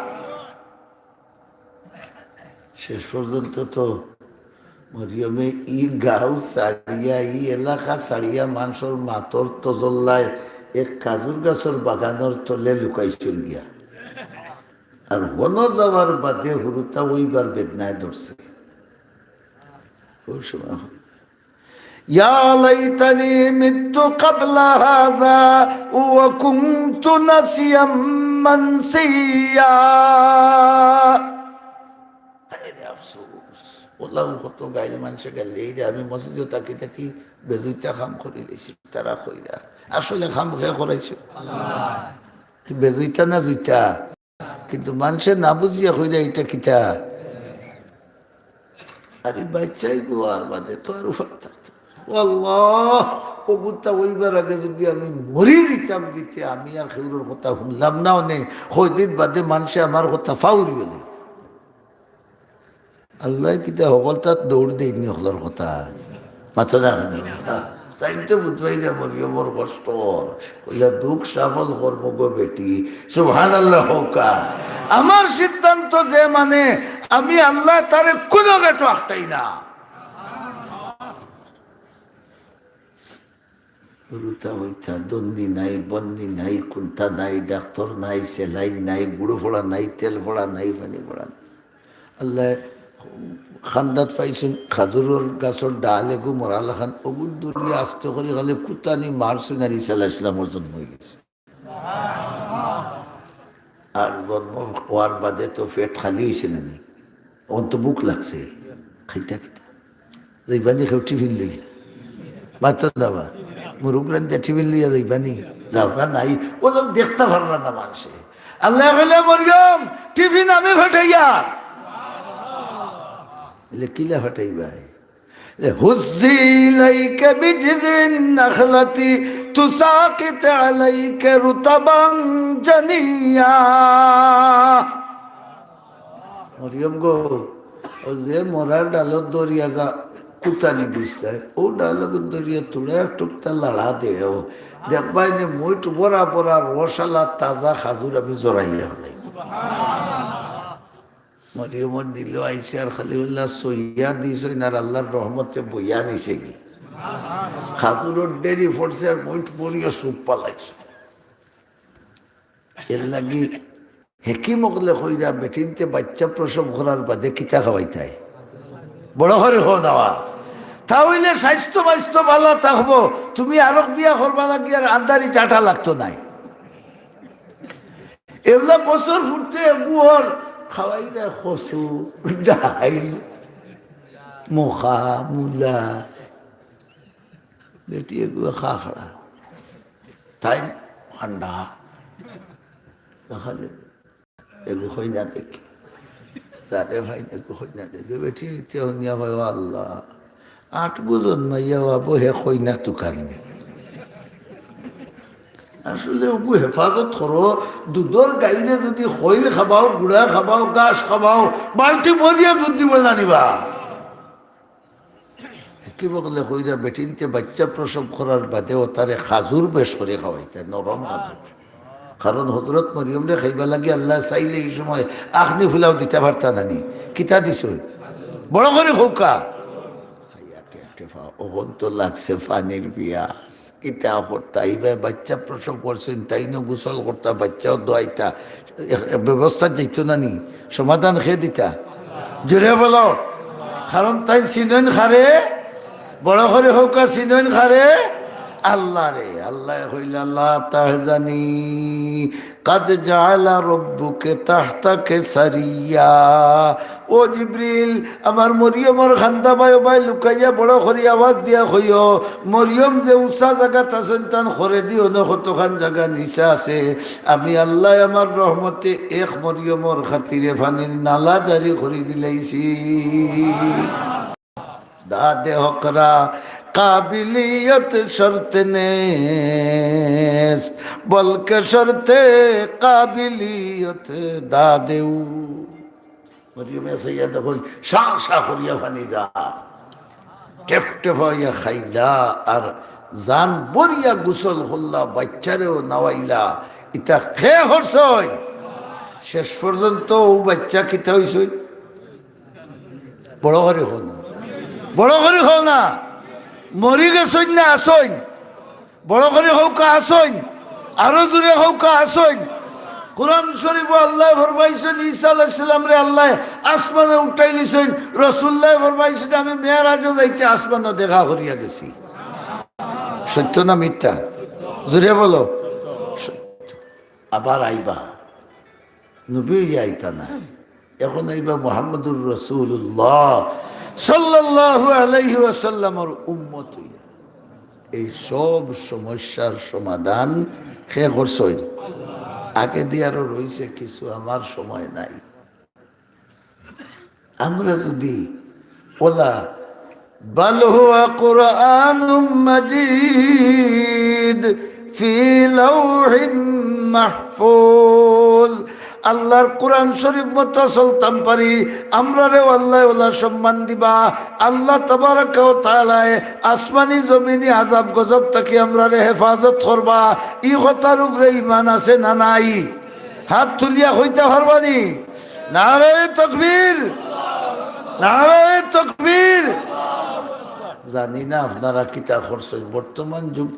শেষ পর্যন্ত তো মরিয়মে ই গাঁও ছাড়িয়া, ই এলাকা ছাড়িয়া মানষর মাতর তজল্লায় এক খাজুর গাছর বাগানর তলে লুকাইছইন গিয়া। আর হনো যাওয়ার বাদে হুরুতা অইবার বেদনায় ধরছে। অউ সময় অয়, "ইয়া লাইতানি মিততু ক্বাবলা হাযা ওয়া কুনতু নাসিয়াম মানসিয়া।" হায় রে আফসোস, অলাউ কত গাইল মানষে গাইলে, এই রে আমি মসজিদো থাকি থাকি বেজুইতা কাম করিলিছি, তারা কইরা। আসলে কাম কে করাইছে? বেজুইতা না জুইতা? কিন্তু মানষে না বুঝিয়া কইরা ইটা কিতা? আরে বাচ্চাই গো, আর বাদে তো আর উপায় থাকতো না। ও আল্লাহ, অগুতা অইবার আগে যুদি আমি মরি যিতাম গিতে, আমি আর কেউরর কথা হুনলাম না অনে, কয়দিন বাদে মানষে আমার কথা ফাউরি অইলে। আল্লায় কিতা হকলতাত দৌড় দেইনি হকলর কথা? মাতো না কেনে? তাইন তো বুঝবায় না মরিয়মর কষ্ট। কইলা, "দুঃখ সফল কর্ম গো বেটি।" সুবহানাল্লাহ কউক্কা। আমার সিদ্ধান্ত যে মানে, আমি আল্লায় তারে কুনু গেটো আটকাই না। হুরুতা অইতা, ধন্দি নাই, বন্দি নাই, কুন্তা নাই, ডাক্তর নাই, সেলাইন নাই, গুঁড়ো ফোড়া নাই, তেল ফোড়া নাই, পানি ফোড়া নাই। আল্লায় কান্দাত পাইছইন খাজুরর গাছর ডাল এগু মরা লাখান, অগুত ধরিয়া আস্তে করি খালি কুতানি মারছইন আর ইসা আলাইহিস সালামর জন্ম অইগেছে। আর জন্ম অওয়ার বাদে তো পেট খালি অইছে না নি? অখন তো ভুক লাগছে, খাইতা কিতা? যাইবানি কেউ টিফিন লইয়া? মাতো না বা, মুরগ রান্দিয়া টিফিন লইয়া যাইবানি? যাওরা নাই, অউ দেখতা পাররা না মানষে। আল্লায় কইলা, "মরিয়ম, টিফিন আমি ফাটাইয়ার।" বলে, "কিলা ফাটাইবায়?" হুজ্জি ইলাইকা বিজিজিন নাখলাতি তুসাকিত আলাইকা রুতাবান জানিয়া। মরিয়ম গো, অউ যে মরা ডালো ধরিয়া যা কুতানি দিছলায়, অউ ডালো ধরিয়া তুড়া এক টুকটা লাড়া দেও। দেখবায় নে মুইট ভরা ভরা রসালা তাজা খাজুর আমি জরাইয়া ফালাই। মরিয়মর দিলো আইছে আর খালি অলা সইয়া দিছইন আর আল্লার রহমতে বইয়া নিছে গি। খাজুরর ডেরি পড়ছে আর মুইট ভরিয়া সুপ ফালাইছে। এরলাগি হেকিম অকলে কইরা বেটিন্তে বাইচ্চা প্রসব করার বাদে কিতা খাওয়াইতায়? বড় করি কও না বা। তা অইলে স্বাস্থ্য-বাইস্থ্য ভালা থাকবো, তুমি আরক বিয়া করবা লাগি আর আন্দারি টাটা লাগতো নায়। এবলা বছর ফুরতে এগুর খাওয়াইরা কচু, ডাইল, মখা, মুলা, বেটি এগু খাখড়া, তাইন আন্ডা, তাহলে এগু কইনা দেখি, তারে ভাই এগু কইনা দেখি, বেটি ইতে হুনিয়া কয়, "ও আল্লাহ, আট বুজন মাইয়া বাবু হে কইনা তুকানি।" আসলে অবু হেফাজত করো, দুধর গাইরে যুদি খইল খাবাও, গুড়া খাবাও, ঘাস খাবাও, বালতি ভরিয়া দুধ দিব জানিবা। হেকিম অকলে কইরা বেটিন্তে বাইচ্চা প্রসব করার বাদেও তারে খাজুর বেশ করি খাওয়াইতা, নরম খাজুর। কারণ হজরত মরিয়মরে খাইবা লাগি আল্লায় চাইলে ই সময় আখনি ফুলাও দিতা পারতা না নি। কিতা দিছইন? বড় করি কউক্কা। খাইয়া টেপ টেপা, অখন তো লাগছে পানির পিয়াস। কিতা করতা? ইবায় বাইচ্চা প্রসব করছইন, তাইনও গোসল করতা, বাইচ্চাও দোয়াইতা। এ, এ ব্যবস্থা যাইতো না নি? সমাধান কে দিতা? জোরে বলো। কারণ তাইন চিনইন কারে? বড় করি কউক্কা, চিনইন কারে? আল্লারে। আল্লায় কইলা, "লা তাহজানি, কাদ জাআলা রাব্বুকা তাহতাকা সারিয়্যা।" ও জিবরিল, আমার মরিয়মর কান্দা বায় বায় লুকাইয়া বড় করি আওয়াজ দিয়া কইও, মরিয়ম যে উচা জাগাত আছইন তান খরেদি অনো কতখান জাগা নিচা আছে। আমি আল্লায় আমার রহমতে এক মরিয়মর খাতিরে পানির নালা জারি করি দিলাইছি। داد حق را قابلیت شرط نیست، بلکه شرط قابلیت داد او۔ মরিয়মে চাইয়া দেখইন, শা শা করিয়া পানি যার। টেপ টেপ অইয়া খাইলা, আর জান ভরিয়া গোসল করলা, বাচ্চারেও নাওয়াইলা, ইতা কে করছইন? শেষ পর্যন্ত অউ বাচ্চা কিতা অইছইন? বড় করি কও না, বড় করি কও না। মরি গেছইন না আছইন? বড় করি কউক্কা আছইন, আরো জোরে কউক্কা আছইন। কোরআন শরীফো আল্লায় ফরমাইছইন, ঈসা আলাইহিস সালামরে আল্লায় আসমানো উঠাইলিছইন। রাসুলুল্লায় ফরমাইছইন, আমি মেরাজো যাইতে আসমানো দেখা করিয়া গেছি। সত্য না মিথ্যা? জোরে বলো। সত্য। আবার আইবা, নবী অইয়া আইতা না, এখন আইবা মুহাম্মাদুর রাসুলুল্লাহ সাল্লাল্লাহু আলাইহি ওয়াসাল্লামর উম্মত অইয়া। এই সব সমস্যার সমাধান কে করছইন? আগেদি আরো রইছে কিছু, আমার সময় নাই। আমরা যদি ওলা, বাল হুয়া কুরআনুম মাজিদ ফি লাওহিম মাহফুজ, আল্লাহর কোরআন শরীফ মতো চলতাম পারি, আমরারেও আল্লায় ওলা সম্মান দিবা। আল্লাহ তাবারাকা ওয়া তাআলায় আসমানি জমিনি আযাব গজব থাকি আমরারে হেফাজত করবা। ই কথার উপরে ঈমান আছে না নাই? হাত তুলিয়া কইতা পারবানি? নারায়ে তাকবীর, নারায়ে তাকবীর। জানি না আপনারা কিতা করছইন, বর্তমান যুগ